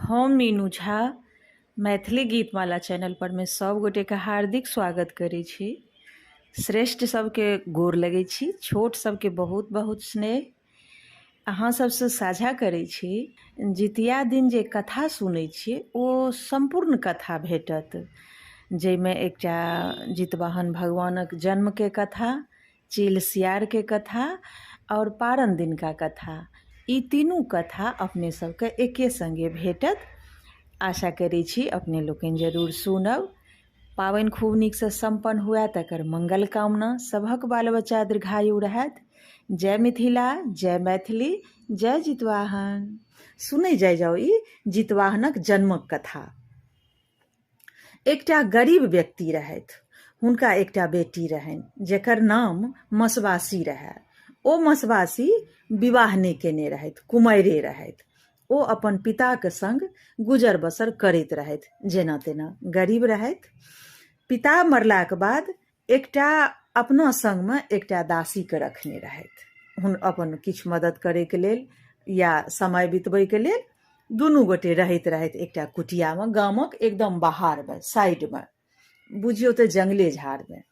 हम मीनू झा मैथिली गीतमाला चैनल पर मे सब गोटे के हार्दिक स्वागत करै छी। श्रेष्ठ सबके गोर लगै छी, छोट सबके बहुत बहुत स्नेह। अहाँ सबसँ साझा करै छी जितिया दिन जे कथा सुनै छियै ओ सम्पूर्ण कथा भेटत, जाहिमे एकटा जितवाहन भगवानक जन्मके कथा, चील सियारके कथा आओर पारन दिनका कथा, ई तीनू कथा अपने सबके एके सङ्गे भेटत। आशा करै छी अपने लोकनि जरूर सुनब। पाबनि खूब नीकसँ सम्पन्न हुए तकर मंगल कामना। सभक बाल बच्चा दीर्घायु रहथि। जय मिथिला, जय मैथिली, जय जितवाहन। सुनै जाय जाउ ई जितवाहनक जन्मक कथा। एकटा गरीब व्यक्ति रहथि। हुनका एकटा बेटी रहनि जकर नाम मसवासी रहए। ओ मसवासी विवाह नहि केने रहथि, कुमारिए रहथि। ओ अपन पिताक संग गुजर बसर करैत रहथि, जेना तेना गरीब रहथि। पिता मरलाक बाद एकटा अपना संगमे एकटा दासीके रखने रहथि, हुन अपन किछु मदद करैके लेल या समय बितबैके लेल। दुनू गोटे रहैत रहथि एकटा कुटियामे, गामक एकदम बाहरमे, साइडमे, बुझियौ तऽ जङ्गले झाड़मे।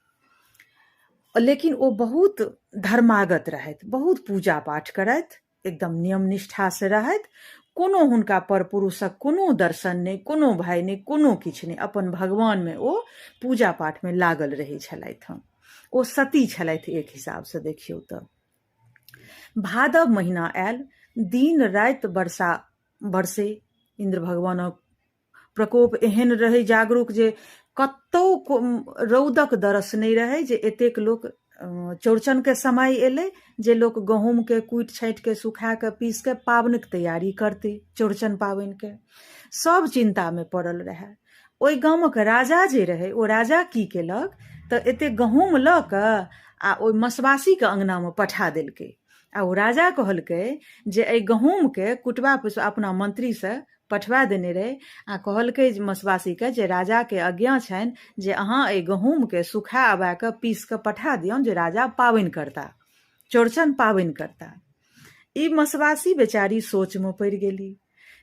लेकिन ओ बहुत धर्मागत रहथि, बहुत पूजा पाठ करथि, एकदम नियम निष्ठासँ रहथि। कोनो हुनका पर पुरुषक कोनो दर्शन नहि, कोनो भय नहि, कोनो किछु नहि। अपन भगवानमे ओ पूजा पाठमे लागल रहै छलथि हँ। ओ सती छलथि एक हिसाबसँ देखियौ तऽ। भादव महीना आयल, दिन राति वर्षा बरसै। इन्द्र भगवानक प्रकोप एहन रहै जागरूक जे कतहु रौदक दरस नहि रहै जे एतेक लोक चौड़चनके समय एलै जे लोक गहूँमके कुटि छाँटिके सुखाके पीसके पाबनिक तैयारी करतै। चौड़चन पाबनिके सब चिन्तामे पड़ल रहए। ओहि गामक राजा जे रहै, ओ राजा की केलक तऽ एतेक गहूँम लऽ कऽ आ ओहि मसवासीके अङ्गनामे पठा देलकै। आ ओ राजा कहलकै जे एहि गहूँमके कुटबा पिसबा अपना मंत्रीसँ पठबा देने रहै आ कहलकै मसवासीके जे राजाके आज्ञा छनि जे अहाँ एहि गहूँमके सुखा अबा कऽ पीस कऽ पठा दियौन जे राजा पाबनि करता, चौड़चन पाबनि करता। ई मसवासी बेचारी सोचमे पड़ि गेली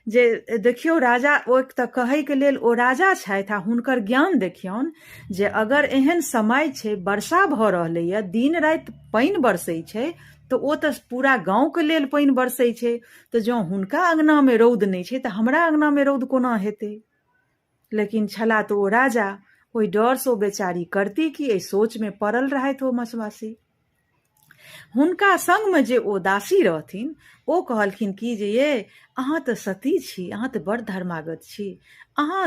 जे देखियौ राजा, ओ एक तऽ कहैके लेल ओ राजा छथि आ हुनकर ज्ञान देखियौन जे अगर एहन समय छै, वर्षा भऽ रहलैए, दिन राति पानि बरसै छै, तऽ ओ तऽ पूरा गाँवके लेल पानि बरसै छै, तऽ जँ हुनका अङ्गनामे रौद नहि छै तऽ हमरा अङ्गनामे रौद कोना हेतै? लेकिन छला तऽ ओ राजा, ओहि डरसँ ओ बेचारी करती की, एहि सोचमे पड़ल रहथि ओ मसवासी। हुनका संगमे जे ओ दासी रहथिन ओ कहलखिन कि जे ये अहाँ तऽ सती छी, अहाँ तऽ बड़ धर्मागत छी, अहाँ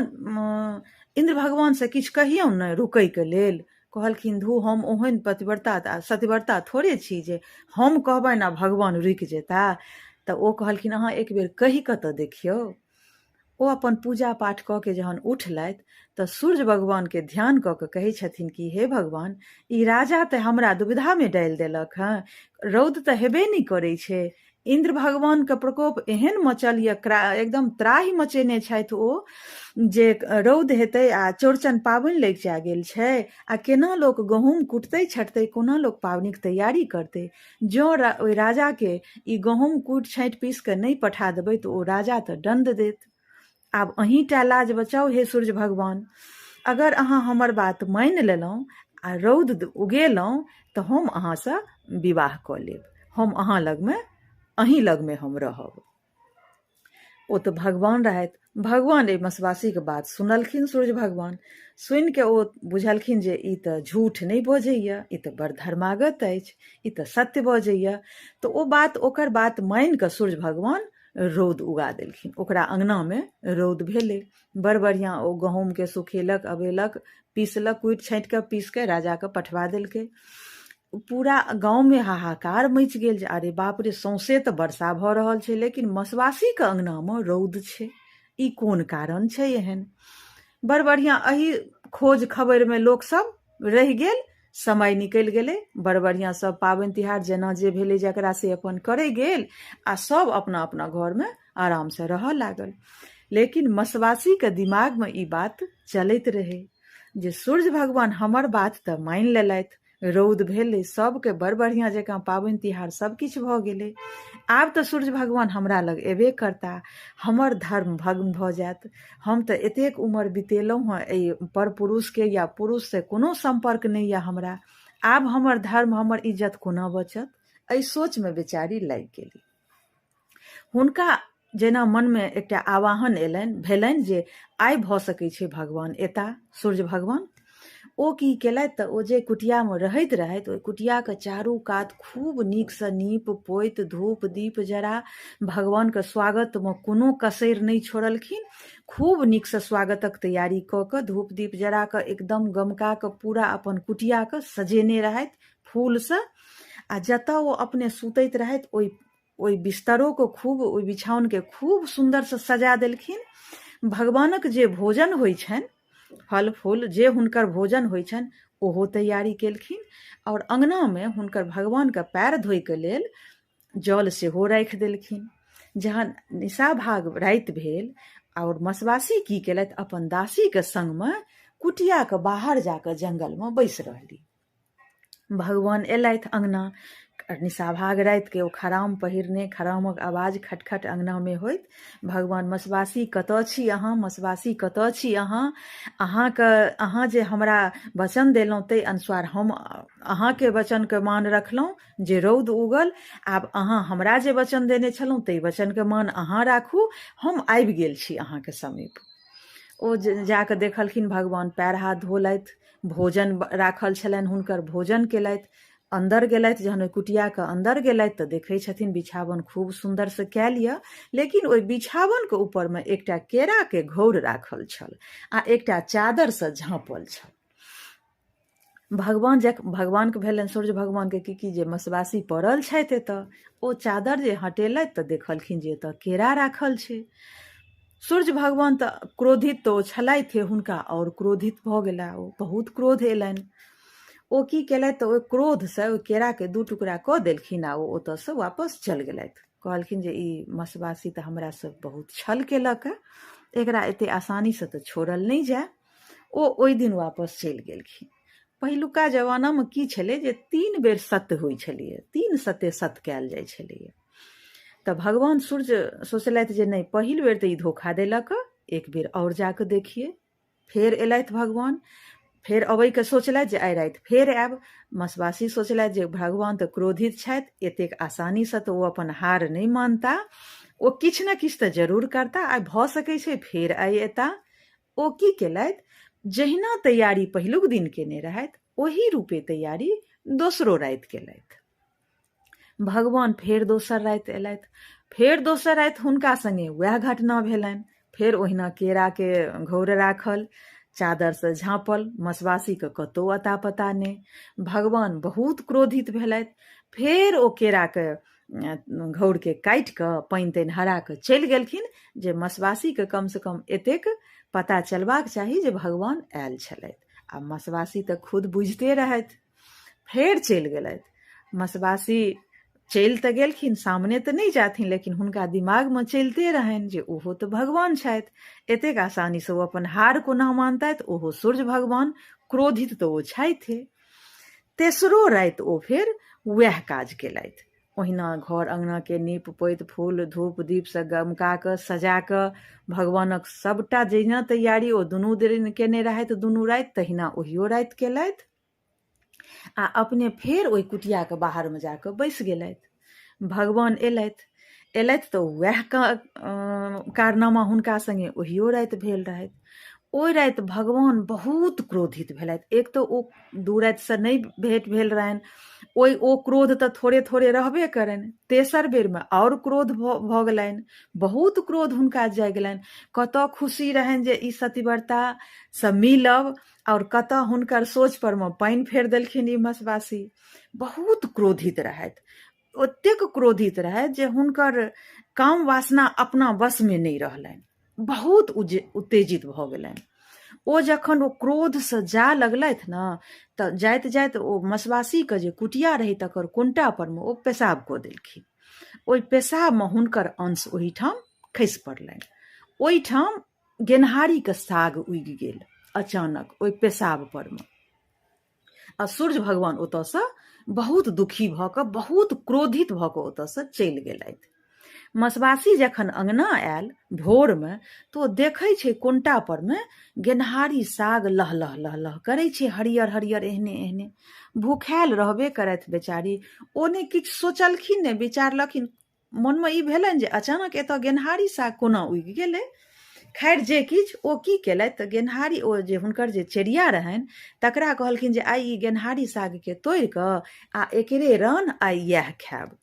इन्द्र भगवानसँ किछु कहियौ ने रुकैके लेल। कहलखिन धू, हम ओहन पतिव्रता सतिव्रता थोड़े छी जे हम कहबनि आ भगवान रुकि जेता। तऽ ओ कहलखिन अहाँ एक बेर कहि कऽ तऽ देखियौ। ओ अपन पूजा पाठ कऽ के जहन उठलथि तऽ सूर्य भगवानके ध्यान कऽ कऽ कहै छथिन कि हे भगवान, ई राजा तऽ हमरा दुविधामे डालि देलक हँ। रौद तऽ हेबे नहि करै छै, इन्द्र भगवानके प्रकोप एहन मचल यऽ, एकदम त्राहि मचेने छथि ओ जे रौद हेतै आ चौड़चन पाबनि लगिचा गेल छै आ केना लोक गहूँम कुटतै छटतै, कोना लोक पाबनिक तैयारी करतै? जँ ओहि राजाके ई गहूँम कुटि छाँटि पीस कऽ नहि पठा देबै तऽ ओ राजा तऽ दण्ड देत। आब अहीँटा लाज बचाउ हे सूर्य भगवान। अगर अहाँ हमर बात मानि लेलहुँ आ रौद उगेलहुँ तऽ हम अहाँसँ विवाह कऽ लेब, हम अहाँ लगमे, अहीँ लगमे हम रहब। ओ तऽ भगवान रहथि। भगवान एहि मसवासीके बात सुनलखिन। सूर्य भगवान सुनि कऽ ओ बुझलखिन जे ई तऽ झूठ नहि बजैए, ई तऽ बड़ धर्मागत अछि, ई तऽ सत्य बजैए। तऽ ओ बात, ओकर बात मानि कऽ सूर्य भगवान रौद उगा देलखिन। ओकरा अङ्गनामे रौद भेलै। बड़ बढ़िआँ ओ गहूँमके सुखेलक, अबेलक, पीसलक, कुटि छाँटि कऽ पीस कऽ राजाके पठबा देलकै। पूरा गाँवमे हाहाकार मचि गेल जे अरे बाप रे, सौँसे तऽ वर्षा भऽ रहल छै लेकिन मसवासीके अङ्गनामे रौद छै, ई कोन कारण छै एहन? बड़ बढ़िआँ एहि खोज खबरिमे लोकसभ रहि गेल। समय निकलि गेलै। बड़ बढ़िआँ सब पाबनि तिहार जेना जे भेलै जकरा से अपन करै गेल आ सब अपना अपना घरमे आरामसँ रहऽ लागल। लेकिन मसवासीके दिमागमे ई बात चलैत रहै जे सूर्य भगवान हमर बात तऽ मानि लेलथि, रौद भेलै, सभके बड़ बढ़िआँ जकाँ पाबनि तिहार सभकिछु भऽ गेलै। आब तऽ सूर्य भगवान हमरा लग एबे करता, हमर धर्म भग्न भऽ जायत। हम तऽ एतेक उमर बितेलहुँ हँ, एहि पर पुरुषके या पुरुषसँ कोनो सम्पर्क नहि यऽ हमरा। आब हमर धर्म, हमर इज्जत कोना बचत? एहि सोचमे बेचारी लागि गेली। हुनका जेना मनमे एकटा आवाहन एलनि भेलनि जे आइ भऽ सकै छै भगवान एता, सूर्य भगवान। ओ की केलथि तऽ ओ जे कुटियामे रहैत रहथि, ओहि कुटियाके चारू कात खूब नीकसँ नीप पोति धूप दीप जरा भगवानके स्वागतमे कोनो कसरि नहि छोड़लखिन। खूब नीकसँ स्वागतक तैयारी कऽ कऽ धूप दीप जरा कऽ एकदम गमका कऽ पूरा अपन कुटियाके सजेने रहथि फूलसँ। आ जतऽ ओ अपने सुतैत रहथि ओहि बिस्तरोके खूब, ओहि बिछाओनके खूब सुन्दरसँ सजा देलखिन। भगवानक जे भोजन होइ छनि, फल फूल जे हुनकर भोजन होइ छनि, ओहो तैयारी केलखिन। आओर अङ्गनामे हुनकर भगवानके पएर धोइके लेल जल सेहो राखि देलखिन। जहन निशाभाग राति भेल आओर मसवासी की केलथि, अपन दासीके सङ्गमे कुटियाके बाहर जाकऽ जङ्गलमे बैसि रहली। भगवान एलथि अङ्गना। निशाभाग रातिके ओ खराम पहिरने, खरामक आवाज खटखट अङ्गनामे होइत। भगवान मसवासी कतऽ छी अहाँ, मसवासी कतऽ छी अहाँ, अहाँके अहाँ जे हमरा वचन देलहुँ ताहि अनुसार हम अहाँके वचनके मान रखलहुँ जे रौद उगल। आब अहाँ हमरा जे वचन देने छलहुँ ताहि वचनके मान अहाँ राखू, हम आबि गेल छी अहाँके समीप। ओ जाकऽ देखलखिन भगवान पैर हाथ धोलथि, भोजन राखल छलनि हुनकर, भोजन केलथि। अन्दर गेलथि, जहन ओहि कुटियाके अन्दर गेलथि तऽ देखै छथिन बिछावन खूब सुन्दरसँ कयल यऽ, लेकिन ओहि बिछावनके ऊपरमे एकटा केराके घौर राखल छल आ एकटा चादरसँ झाँपल छल। भगवान जख भगवानके भेलनि, सूर्य भगवानके की की जे मसवासी पड़ल छथि एतऽ। ओ चादर जे हटेलथि तऽ देखलखिन जे एतऽ केरा राखल छै। सूर्य भगवान तऽ क्रोधित तऽ ओ छलथि, हुनका आओर क्रोधित भऽ गेला, ओ बहुत क्रोध एलनि। ओ की केलथि तऽ ओहि क्रोधसँ ओहि केराके दू टुकड़ा कऽ देलखिन आ ओ ओतऽसँ वापस चलि गेलथि। कहलखिन जे ई मसवासी तऽ हमरासँ बहुत छल केलक, एकरा एते आसानीसँ तऽ छोड़ल नहि जाय। ओ ओहि दिन वापस चलि गेलखिन। पहिलुका जमानामे की छलै जे 3 बेर सत्य होइ छलैए, 3 सत्य सत्य कयल जाइ छलैए। तऽ भगवान सूर्य सोचलथि जे नहि, पहिल बेर तऽ ई धोखा देलक, एक बेर आओर जाकऽ देखियै। फेर एलथि भगवान, फेर अबैके सोचलथि जे आइ राति फेर आयब। मसवासी सोचलथि जे भगवान तऽ क्रोधित छथि, एतेक आसानीसँ तऽ ओ अपन हार नहि मानता, ओ किछु ने किछु तऽ जरूर करता, आइ भऽ सकै छै फेर आइ एता। ओ की केलथि, जहिना तैयारी पहिलुक दिन केने रहथि ओही रूपे तैयारी दोसरो राति केलथि। भगवान फेर दोसर राति एलथि, फेर दोसर राति हुनका संगे वएह घटना भेलनि। फेर ओहिना केराके घौर राखल, चादरसँ झाँपल, मसवासीके कतहु अता पता नहि। भगवान बहुत क्रोधित भेलथि। फेर ओ केराके घौरके काटि कऽ पानि तानि हरा कऽ चलि गेलखिन जे मसवासीके कमसँ कम एतेक पता चलबाक चाही जे भगवान आयल छलथि। आ मसवासी तऽ खुद बुझिते रहथि। फेर चलि गेलथि। मसवासी चलि तऽ गेलखिन, सामने तऽ नहि जाथिन, लेकिन हुनका दिमागमे चलिते रहनि जे ओहो तऽ भगवान छथि, एतेक आसानीसँ ओ अपन हार कोना मानतथि, ओहो सूर्य भगवान, क्रोधित तऽ ओ छथिए। तेसरो राति ओ फेर वएह काज केलथि। ओहिना घर अङ्गनाके नीप पोति फूल धूप दीपसँ गमका कऽ सजा कऽ भगवानक सभटा जहिना तैयारी ओ दुनू दिन केने रहथि दुनू राति, तहिना ओहियो राति केलथि। आ अपने फेर ओहि कुटियाके बाहरमे जाकऽ बैस गेलथि। भगवान एलथि, एलथि तऽ वएह कारनामा हुनका सङ्गे ओहियो राति भेल रहथि। ओहि राति भगवान बहुत क्रोधित भेलथि। एक तऽ ओ 2 रातिसँ नहि भेट भेल रहनि, ओहि ओ क्रोध तऽ थोड़े थोड़े रहबे करनि, तेसर बेरमे आओर क्रोध भऽ गेलनि, बहुत क्रोध हुनका जागि गेलनि। कतऽ खुशी रहनि जे ई सतीव्रतासँ मिलब, आओर कतऽ हुनकर सोच पर मे पानि फेर देलखिन ई मसवासी। बहुत क्रोधित रहथि, ओतेक क्रोधित रहथि जे हुनकर काम वासना अपना वशमे नहि रहलनि, बहुत उत्तेजित भऽ गेलनि। ओ जखन ओ क्रोधसँ जा लगलथि ने तऽ जाइत जाइत ओ मसवासीके जे कुटिया रहै तकर कोनटा परमे ओ पेशाब कऽ देलखिन। ओहि पेशाबमे हुनकर अंश ओहिठाम खसि पड़लनि। ओहिठाम गेनहारीके साग उगि गेल अचानक ओहि पेशाब परमे। आ सूर्य भगवान ओतऽसँ बहुत दुखी भऽ कऽ, बहुत क्रोधित भऽ कऽ ओतऽसँ चलि गेलथि। मसबासी जखन अङ्गना आयल भोरमे तऽ ओ देखै छै कोन्टा परमे गेनहारी साग लहलह लहलह करै छै, हरियर हरियर एहने एहने। भूखायल रहबे करथि बेचारी, ओ नहि किछु सोचलखिन नहि विचारलखिन। मोनमे ई भेलनि जे अचानक एतऽ गेनहारी साग कोना उगि गेलै। खैर जे किछु, ओ की केलथि तऽ गेनहारी ओ जे हुनकर जे चेरिया रहनि तकरा कहलखिन जे आइ ई गेनहारी सागके तोड़ि कऽ आ एकरे रान आइ इएह खायब।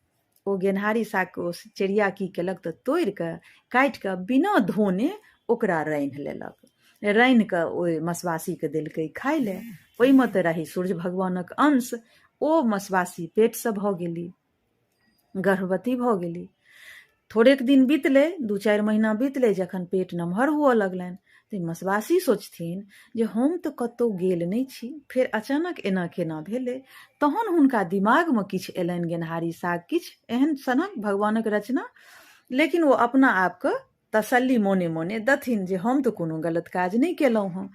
ओ गेनहारी सागके ओ चेरिया की केलक तऽ तोड़ि कऽ काटि कऽ बिना धोने ओकरा रान्हि लेलक। रान्हि कऽ ओहि मसबासीके देलकै खाय लए। ओहिमे तऽ रहै सूर्य भगवानक अंश। ओ मसबासी पेटसँ भऽ गेली, गर्भवती भऽ गेली। थोड़ेक दिन बितलै, 2-4 महीना बितलै, जखन पेट नमहर हुअ लगलनि तऽ मसबासी सोचथिन जे हम तऽ कतहु गेल नहि छी, फेर अचानक एना केना भेलै। तहन हुनका दिमागमे किछु एलनि, गेनहारी साग किछु एहन सनक भगवानक रचना। लेकिन ओ अपना आपके तसल्ली मोने मोने दथिन जे हम तऽ कोनो गलत काज नहि केलहुँ हँ।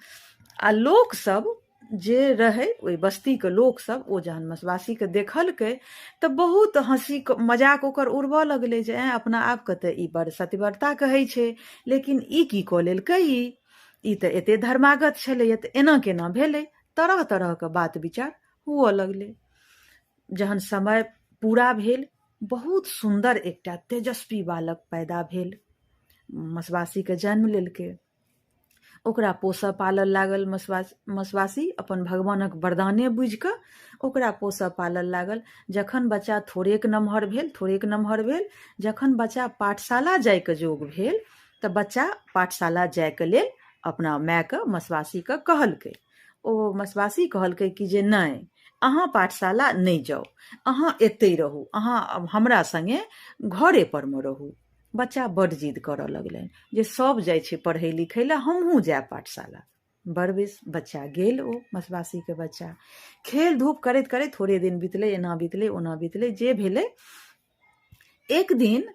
आ लोकसभ जे रहै ओहि बस्तीके लोकसभ, ओ जहन मसबासीके देखलकै तऽ बहुत हँसी मजाक ओकर उड़बऽ लगलै जे ऐँ, अपना आपके तऽ ई बड़ सतिव्रता कहै छै, लेकिन ई की कऽ लेलकै, ई तऽ एते धर्मागत छलैए, तऽ एना केना भेलै। तरह तरहके बात विचार हुअ लगलै। जहन समय पूरा भेल, बहुत सुन्दर एकटा तेजस्वी बालक पैदा भेल, मसबासीके जन्म लेलकै। ओकरा पोसऽ पालऽ लागल मसबासी, अपन भगवानक वरदाने बुझि कऽ ओकरा पोसऽ पालऽ लागल। जखन बच्चा थोड़ेक नमहर भेल, थोड़ेक नमहर भेल, जखन बच्चा पाठशाला जाइके जोग भेल तऽ बच्चा पाठशाला जाइके लेल अपना मायके मसबासीके कहलकै। ओ मसबासी कहलकै कि जे नहि, अहाँ पाठशाला नहि जाउ, अहाँ एतहि रहू, अहाँ हमरा सङ्गे घरे परमे रहू। बच्चा बड्ड जिद करऽ लगलनि जे सब जाइ छै पढ़ै लिखै लए, हमहूँ जायब पाठशाला। बड़ बेस, बच्चा गेल। ओ मसबासीके बच्चा खेल धूप करैत करैत थोड़े दिन बितलै, एना बितलै ओना बितलै, जे भेलै। एक दिन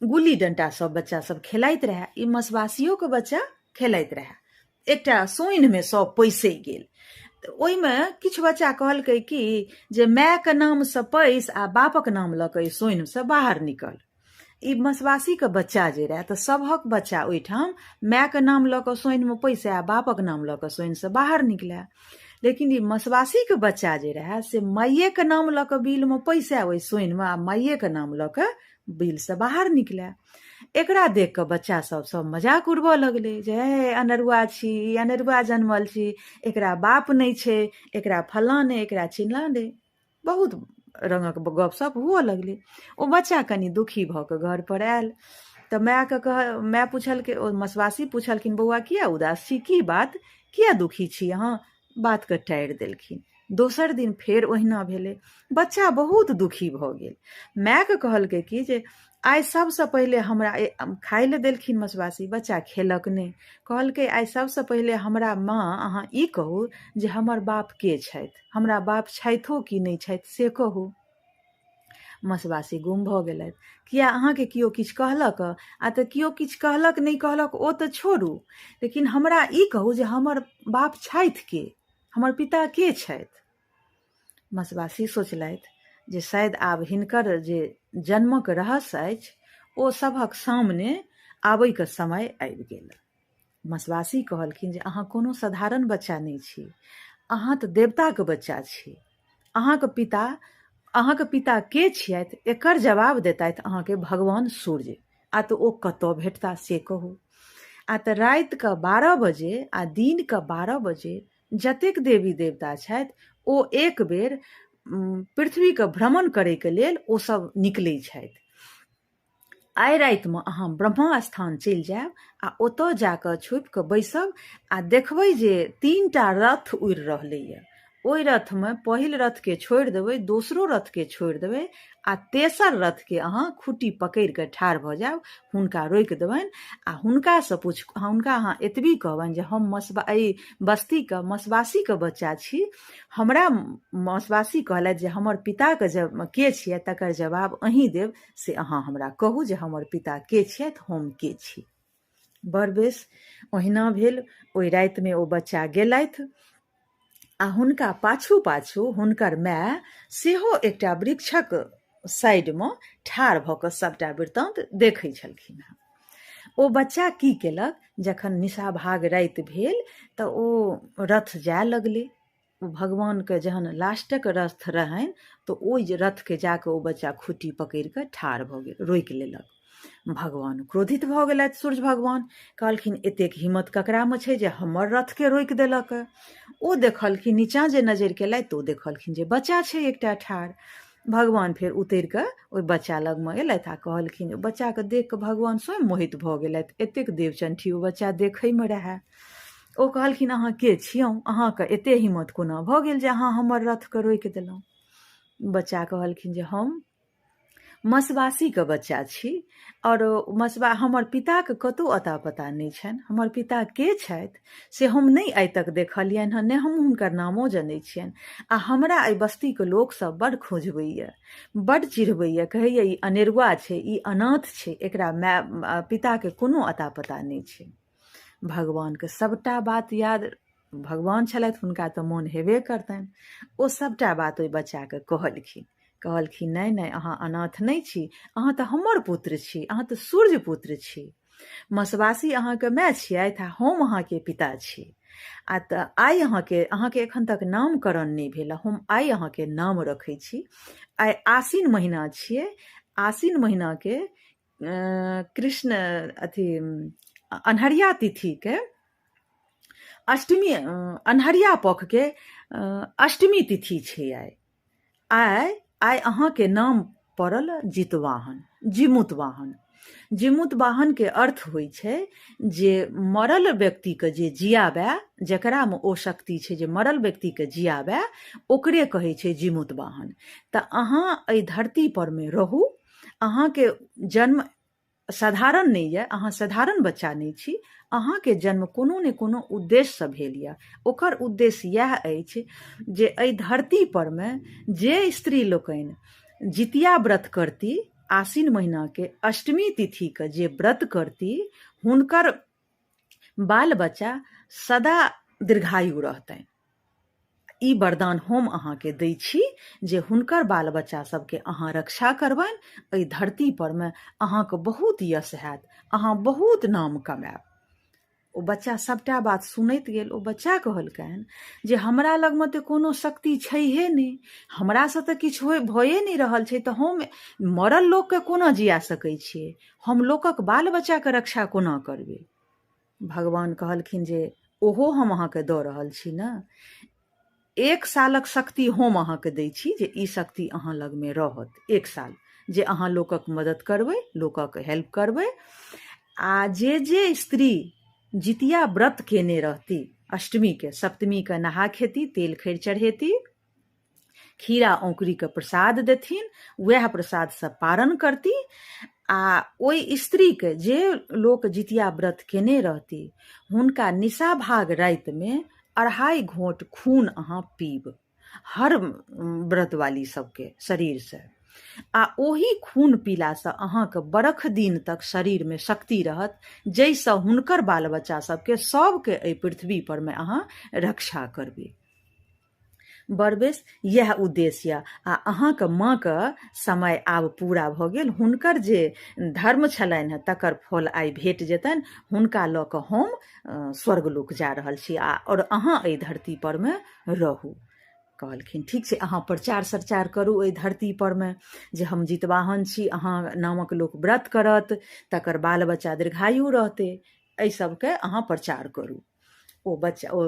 गुल्ली डंटा सब बच्चा सब खेलाइत रहए, ई मसबासियोके बच्चा खेलाइत रहए। एकटा सोनिमे सब पैसै गेल तऽ ओहिमे किछु बच्चा कहलकै कि जे मायके नामसँ पैस आ बापक नाम लऽ कऽ ई सोनिसँ बाहर निकल। ई मसबासीके बच्चा जे रहए तऽ सभक बच्चा ओहिठाम मायके नाम लऽ कऽ सोनिमे पैसए आ बापक नाम लऽ कऽ सोनिसँ बाहर निकलए। लेकिन ई मसबासीके बच्चा जे रहए से माइएके नाम लऽ कऽ बिलमे पैसए ओहि सोनिमे आ माइएके नाम लऽ कऽ बिलसँ बाहर निकलए। एकरा देख कऽ बच्चा सब सब मजाक उड़बऽ लगलै जे हे अनरुआ छी, ई अनरुआ जनमल छी, एकरा बाप नहि छै, एकरा फलाँ नहि, एकरा चिल्लाँ नहि। बहुत रङ्गक गपशप हुअ लगलै। ओ बच्चा कनि दुखी भऽ कऽ घरपर आयल तऽ मायके कह माय पुछलकै, ओ मसबासी पुछलखिन, बौआ किया उदास छी, की बात, किया दुखी छी अहाँ? बातके टारि देलखिन। दोसर दिन फेर ओहिना भेलै। बच्चा बहुत दुखी भऽ गेल। मायके कहलकै कि जे आइ सबसँ पहिले हमरा खाय लए देलखिन मसबासी, बच्चा खेलक नहि। कहलकै आइ सबसँ पहिले हमरा माँ अहाँ ई कहू जे हमर बाप के छथि, हमरा बाप छथिओ कि नहि छथि से कहू। मसबासी गुम भऽ गेलथि। किया अहाँके केओ किछु कहलक? आ तऽ केओ किछु कहलक नहि कहलक ओ तऽ छोड़ू, लेकिन हमरा ई कहू जे हमर बाप छथि के, हमर पिता के छथि? मसबासी सोचलथि जे शायद आब हिनकर जे जन्मक रहस्य अछि ओ सभक सामने आबैके समय आबि गेल। मसबासी कहलखिन जे अहाँ कोनो साधारण बच्चा नहि छी, अहाँ तऽ देवताके बच्चा छी। अहाँके पिता के छियथि एकर जवाब देतथि अहाँके भगवान सूर्य। आ तऽ ओ कतऽ भेटता से कहू। आ तऽ रातिके 12 बजे आ दिनके 12 बजे जतेक देवी देवता छथि ओ एक बेर पृथ्वीके भ्रमण करैके लेल ओ सब निकलै छथि। आइ रातिमे अहाँ ब्रह्मा स्थान चलि जायब आ ओतऽ जाकऽ छुपिकऽ बैसब आ देखबै जे 3टा रथ उड़ि रहलैए। ओहि रथमे पहिल रथके छोड़ि देबै, दोसरो रथके छोड़ि देबै आ तेसर रथके अहाँ खुट्टी पकड़िकऽ ठाढ़ भऽ जायब, हुनका रोकि देबनि आ हुनकासँ पूछ हुनका अहाँ एतबी कहबनि जे हम एहि बस्तीके मसबासीके बच्चा छी, हमरा मसबासी कहलथि जे हमर पिताके के छियै तकर जवाब अहीँ देब, से अहाँ हमरा कहू जे हमर पिता के छियथि, हम के छी। बड़ बेस, ओहिना भेल। ओहि रातिमे ओ बच्चा गेलथि आ हुनका पाछू पाछू हुनकर माय सेहो एकटा वृक्षक साइडमे ठाढ़ भऽ कऽ सभटा वृत्तान्त देखै छलखिन हेँ। ओ बच्चा की केलक, जखन निशाभाग राति भेल तऽ ओ रथ जाय लगलै। ओ भगवानके जहन लास्टक रथ रहनि तऽ ओहि रथके जाकऽ ओ बच्चा खुट्टी पकड़ि कऽ ठाढ़ भऽ गेल, रोकि लेलक। भगवान क्रोधित भऽ गेलथि, सूर्य भगवान कहलखिन, एतेक हिम्मत ककरामे छै जे हमर रथके रोकि देलक? ओ देखलखिन, नीचाँ जे नजरि केलथि तऽ ओ देखलखिन जे बच्चा छै एकटा ठाढ़। भगवान फेर उतरि कऽ ओहि बच्चा लगमे एलथि आ कहलखिन, बच्चाके देख कऽ भगवान स्वयं मोहित भऽ गेलथि, एतेक देवचंठी ओ बच्चा देखैमे रहए। ओ कहलखिन, अहाँ के छियौ? अहाँके एते हिम्मत कोना भऽ गेल जे अहाँ हमर रथके रोकि देलहुँ? बच्चा कहलखिन जे हम मसवासीके बच्चा छी आओर मसवा हमर पिताके कतहु अता पता नहि छनि। हमर पिता के छथि से हम नहि आइ तक देखलियनि हँ, नहि हम हुनकर नामो जनै छियनि। आ हमरा एहि बस्तीके लोकसभ बड्ड खोजबैए, बड्ड चिढ़बैए, कहैए ई अनेरुआ छै, ई अनाथ छै, एकरा माय पिताके कोनो अता पता नहि छै। भगवानके सभटा बात याद, भगवान छलथि, हुनका तऽ मोन हेबे करतनि। ओ सभटा बात ओहि बच्चाके कहलखिन। कहलखिन, नहि नहि, अहाँ अनाथ नहि छी, अहाँ तऽ हमर पुत्र छी, अहाँ तऽ सूर्य पुत्र छी। मसवासी अहाँके माय छियथि आ हम अहाँके पिता छी। आ तऽ आइ अहाँके एखन तक नामकरण नहि भेल, हम आइ अहाँके नाम रखै छी। आइ आसिन महीना छियै, आसिन महीनाके कृष्ण अथी अन्हरिया तिथिके अष्टमी, अन्हरिया पखके अष्टमी तिथि छै आइ। आइ आइ अहाँके नाम पड़ल जितवाहन, जिमुत वाहन। जिमुत वाहनके अर्थ होइ छै जे मरल व्यक्तिके जे जियाबए, जकरामे ओ शक्ति छै जे मरल व्यक्तिके जियाबए, ओकरे कहै छै जिमुत वाहन। तऽ अहाँ एहि धरती परमे रहू। अहाँके जन्म साधारण नहि यऽ, अहाँ साधारण बच्चा नहि छी। अहाँके जन्म कोनो ने कोनो उद्देश्यसँ भेल यऽ। ओकर उद्देश्य इएह अछि जे एहि धरती परमे जे स्त्री लोकनि जितिया व्रत करती, आसिन महीनाके अष्टमी तिथिके जे व्रत करती, हुनकर बाल बच्चा सदा दीर्घायु रहतनि। ई वरदान हम अहाँके दै छी जे हुनकर बाल बच्चा सबके अहाँ रक्षा करबनि। एहि धरती परमे अहाँके बहुत यश हैत, अहाँ बहुत नाम कमायब। ओ बच्चा सभटा बात सुनैत गेल। ओ बच्चा कहलकनि जे हमरा लगमे तऽ कोनो शक्ति छैहे नहि, हमरासँ तऽ किछु होइ भए नहि रहल छै, तऽ हम मरल लोकके कोना जिया सकै छियै? हम लोकक बाल बच्चाके रक्षा कोना करबै? भगवान कहलखिन जे ओहो हम अहाँके दऽ रहल छी ने, एक सालक शक्ति हम अहाँके दै छी जे ई शक्ति अहाँ लगमे रहत एक साल, जे अहाँ लोकक मदद करबै, लोकक हेल्प करबै। आ जे जे स्त्री जितिया व्रत केने रहती, अष्टमीके सप्तमीके नहा खेती, तेल खैर चढ़ेती, खीरा औंकरीके प्रसाद देथिन, वएह प्रसादसँ पारण करती, आ ओहि स्त्रीके जे लोक जितिया व्रत केने रहती, हुनका निशाभाग रातिमे 2.5 घोंट खून अहाँ पीब, हर व्रतवाली सबके शरीरसँ, आ ओहि खून पीलासँ अहाँके बरख दिन तक शरीरमे शक्ति रहत, जाहिसँ हुनकर बाल बच्चा सबके सबके एहि पृथ्वी परमे अहाँ रक्षा करबै। बड़ बेस, इएह उद्देश्य यऽ। आ अहाँके माँके समय आब पूरा भऽ गेल, हुनकर जे धर्म छलनि हेँ तकर फल आइ भेट जेतनि। हुनका लऽ कऽ हम स्वर्गलोक जा रहल छी आ आओर अहाँ एहि धरती परमे रहू। कहलखिन, ठीक छै, अहाँ प्रचार सरचार करू एहि धरती परमे जे हम जितवाहन छी, अहाँ नामक लोक व्रत करत तकर बाल बच्चा दीर्घायु रहतै, एहि सबके अहाँ प्रचार करू। ओ बच्चा ओ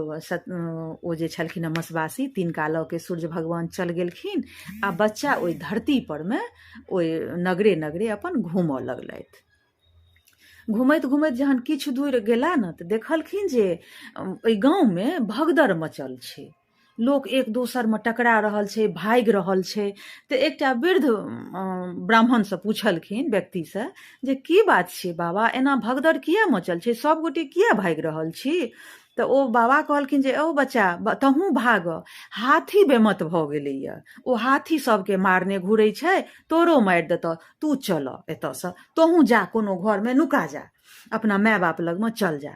ओ जे छलखिन हँ मसवासी, तिनका लऽ के सूर्य भगवान चल गेलखिन आ बच्चा ओहि धरती परमे ओहि नगरे नगरे अपन घूमऽ लगलथि। घुमैत घुमैत जहन किछु दूर गेला ने तऽ देखलखिन जे ओहि गाँवमे भगदड़ मचल छै, लोक एक दोसरमे टकरा रहल छै, भागि रहल छै। तऽ एकटा वृद्ध ब्राह्मणसँ पुछलखिन, व्यक्तिसँ, जे की बात छियै बाबा, एना भगदड़ किए मचल छै, सभगोटे किए भागि रहल छी? तऽ ओ बाबा कहलखिन जे औ बच्चा, तहूँ भाग, हाथी बेमत भऽ गेलैए, ओ हाथी सभके मारने घुरै छै, तोरो मारि देतऽ, तू चलऽ एतऽसँ, तोहूँ जा कोनो घरमे नुका जा, अपना माय बाप लगमे चल जा।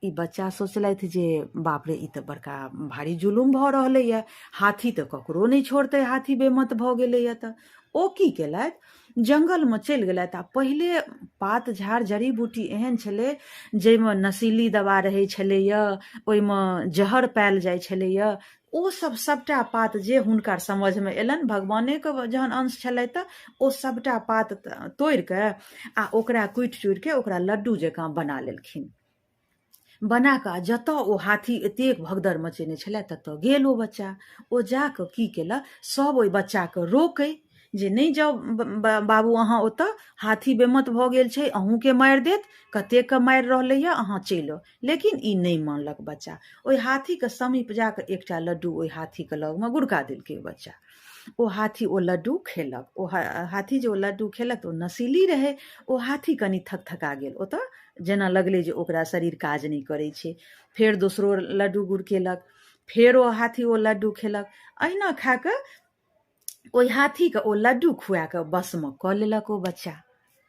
ई बच्चा सोचलथि जे बाप रे, ई तऽ बड़का भारी जुलुम भऽ रहलैए, हाथी तऽ ककरो नहि छोड़तै, हाथी बेमत भऽ गेलैए। तऽ ओ की केलथि, जङ्गलमे चलि गेलथि। आ पहिले पात झाड़ जड़ी बूटी एहन छलै जाहिमे नशीली दवा रहै छलैए, ओहिमे जहर पायल जाइ छलैए। ओ सब सबटा पात जे हुनका समझमे एलनि, भगवानेके जहन अंश छलै, तऽ ओ सबटा पात तोड़िके आ ओकरा कुटि चुड़िके ओकरा लड्डू जकाँ बना लेलखिन। बना कऽ जतऽ ओ हाथी एतेक भगदड़ मचेने छलै ततऽ गेल ओ बच्चा। ओ जा कऽ की केलक, सब ओहि बच्चाके रोकै जे नहि जाउ बाबू अहाँ ओतऽ, हाथी बेमत भऽ गेल छै, अहूँके मारि देत, कतेकके मारि रहलैए, अहाँ चलि आउ। लेकिन ई नहि मानलक बच्चा। ओहि हाथीके समीप जा कऽ एकटा लड्डू ओहि हाथीके लगमे गुड़का देलकै ओ बच्चा। ओ हाथी ओ लड्डू खेलक। ओ हाथी जे ओ लड्डू खेलक तऽ ओ नशीली रहै। ओ हाथी कनि थकथका गेल, ओतऽ जेना लगलै जे ओकरा शरीर काज नहि करै छै। फेर दोसरो लड्डू गुड़केलक, फेर ओ हाथी ओ लड्डू खेलक। अहिना खा कऽ ओहि हाथीके ओ लड्डू खुआ कऽ बसमे कऽ लेलक ओ बच्चा।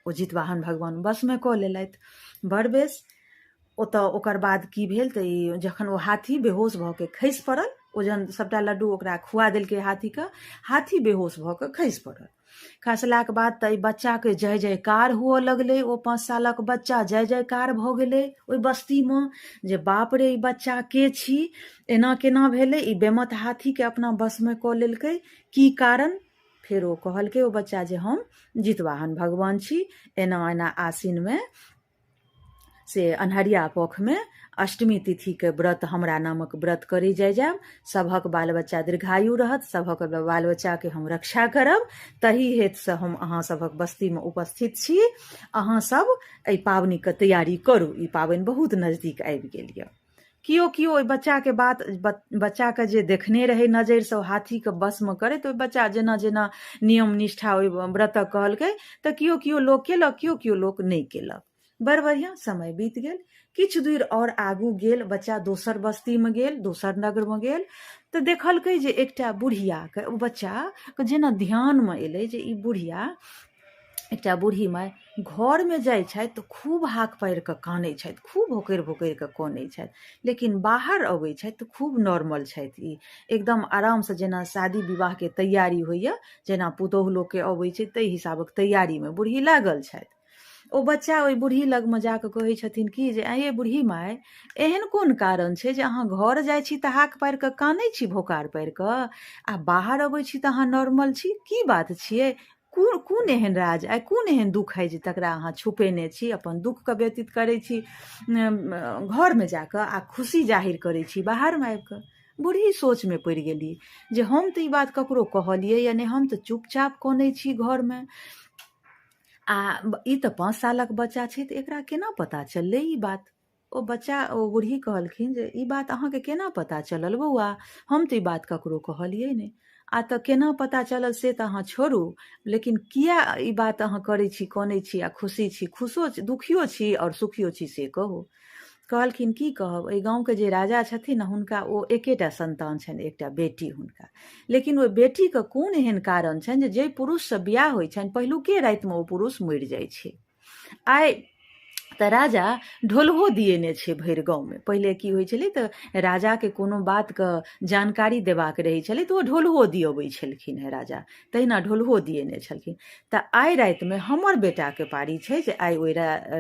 ओ जितवाहन भगवान बसमे कऽ लेलथि। बड़ बेस। ओतऽ ओकर बाद की भेल तऽ ई जखन ओ हाथी बेहोश भऽ के खसि पड़ल, ओ जहन सभटा लड्डू ओकरा खुआ देलकै हाथीके, हाथी बेहोश भऽ कऽ खसि पड़ल। खसलाके बाद तऽ एहि बच्चाके जय जयकार हुअ लगलै। ओ 5 सालक बच्चा जय जयकार भऽ गेलै ओहि बस्तीमे जे बाप रे, ई बच्चा के छी, एना केना भेलै, ई बेमत हाथीके अपना बसमे कऽ लेलकै, की कारण? फेर ओ कहलकै ओ बच्चा जे हम जितवाहन भगवान छी, एना एना आसिनमे से अन्हरिया पखमे अष्टमी तिथिके व्रत, हमरा नामक व्रत करै जाय जायब, सभक बाल बच्चा दीर्घायु रहत, सभक बाल बच्चाके हम रक्षा करब, तही हेतुसँ हम अहाँ सभक बस्तीमे उपस्थित छी। अहाँ सब एहि पाबनिके तैयारी करू, ई पाबनि बहुत नजदीक आबि गेल यऽ। केओ केओ ओहि बच्चाके बात, बच्चाके जे देखने रहै नजरिसँ ओ हाथीके वशमे करैत, ओहि बच्चा जेना जेना नियम निष्ठा ओहि व्रतक कहलकै तऽ केओ केओ लोक केलक, केओ केओ लोक नहि केलक। बड़ बढ़िआँ समय बीत गेल। किछु दूर आओर आगू गेल बच्चा, दोसर बस्तीमे गेल, दोसर नगरमे गेल तऽ देखलकै जे एकटा बुढ़ियाके ओ बच्चाके जेना ध्यानमे एलै जे ई बुढ़िया, एकटा बूढ़ी माय घरमे जाइ छथि तऽ खूब हाक पारि कऽ कानै छथि, खूब भोकरि भोकरि कऽ कनै छथि, लेकिन बाहर अबै छथि तऽ खूब नॉर्मल छथि, ई एकदम आरामसँ, जेना शादी विवाहके तैयारी होइए, जेना पुतोहु लोकके अबै छै ताहि हिसाबक तैयारीमे बूढ़ी लागल छथि। ओ बच्चा ओहि बूढ़ी लगमे जा कऽ कहै छथिन कि जे आँय ये बूढ़ी माय, एहन कोन कारण छै जे अहाँ घर जाइ छी तऽ हाक पारि कऽ कानै छी, भोकार पारि कऽ, आ बाहर अबै छी तऽ अहाँ नॉर्मल छी, की बात छियै? कोन कोन एहन राज आइ, कोन एहन दुःख हइ जे तकरा अहाँ छुपेने छी, अपन दुःखके व्यतीत करै छी घरमे जाकऽ आ खुशी जाहिर करै छी बाहरमे आबिकऽ? बूढ़ी सोचमे पड़ि गेली जे हम तऽ ई बात ककरो कहलियै या नहि, हम तऽ चुपचाप कनै छी घरमे, आ ई तऽ 5 सालक बच्चा छै, तऽ एकरा केना पता चललै ई बात? ओ बच्चा, ओ बूढ़ी कहलखिन जे ई बात अहाँके केना पता चलल बौआ? हम तऽ ई बात ककरो कहलियै नहि। आ तऽ केना पता चलल से तऽ अहाँ छोड़ू, लेकिन किया ई बात अहाँ करै छी, कनै छी आ खुशी छी, खुशो दुखियो छी आओर सुखियो छी, से कहू। कहलखिन की कहब, एहि गाँवके जे राजा छथिन ने, हुनका ओ एकेटा संतान छनि, एकटा बेटी हुनका। लेकिन ओहि बेटीके कोन एहन कारण छनि जे जाहि पुरुषसँ बियाह होइ छनि पहिलुके रातिमे ओ पुरुष मरि जाइ छै। आइ तऽ राजा ढोलहो दिएने छै भरि गाँवमे। पहिले की होइ छलै तऽ राजाके कोनो बातके जानकारी देबाक रहै छलै तऽ ओ ढोलहो दिअबै छलखिन हेँ राजा, तहिना ढोलहो दिएने छलखिन। तऽ आइ रातिमे हमर बेटाके पारी छै जे आइ ओहि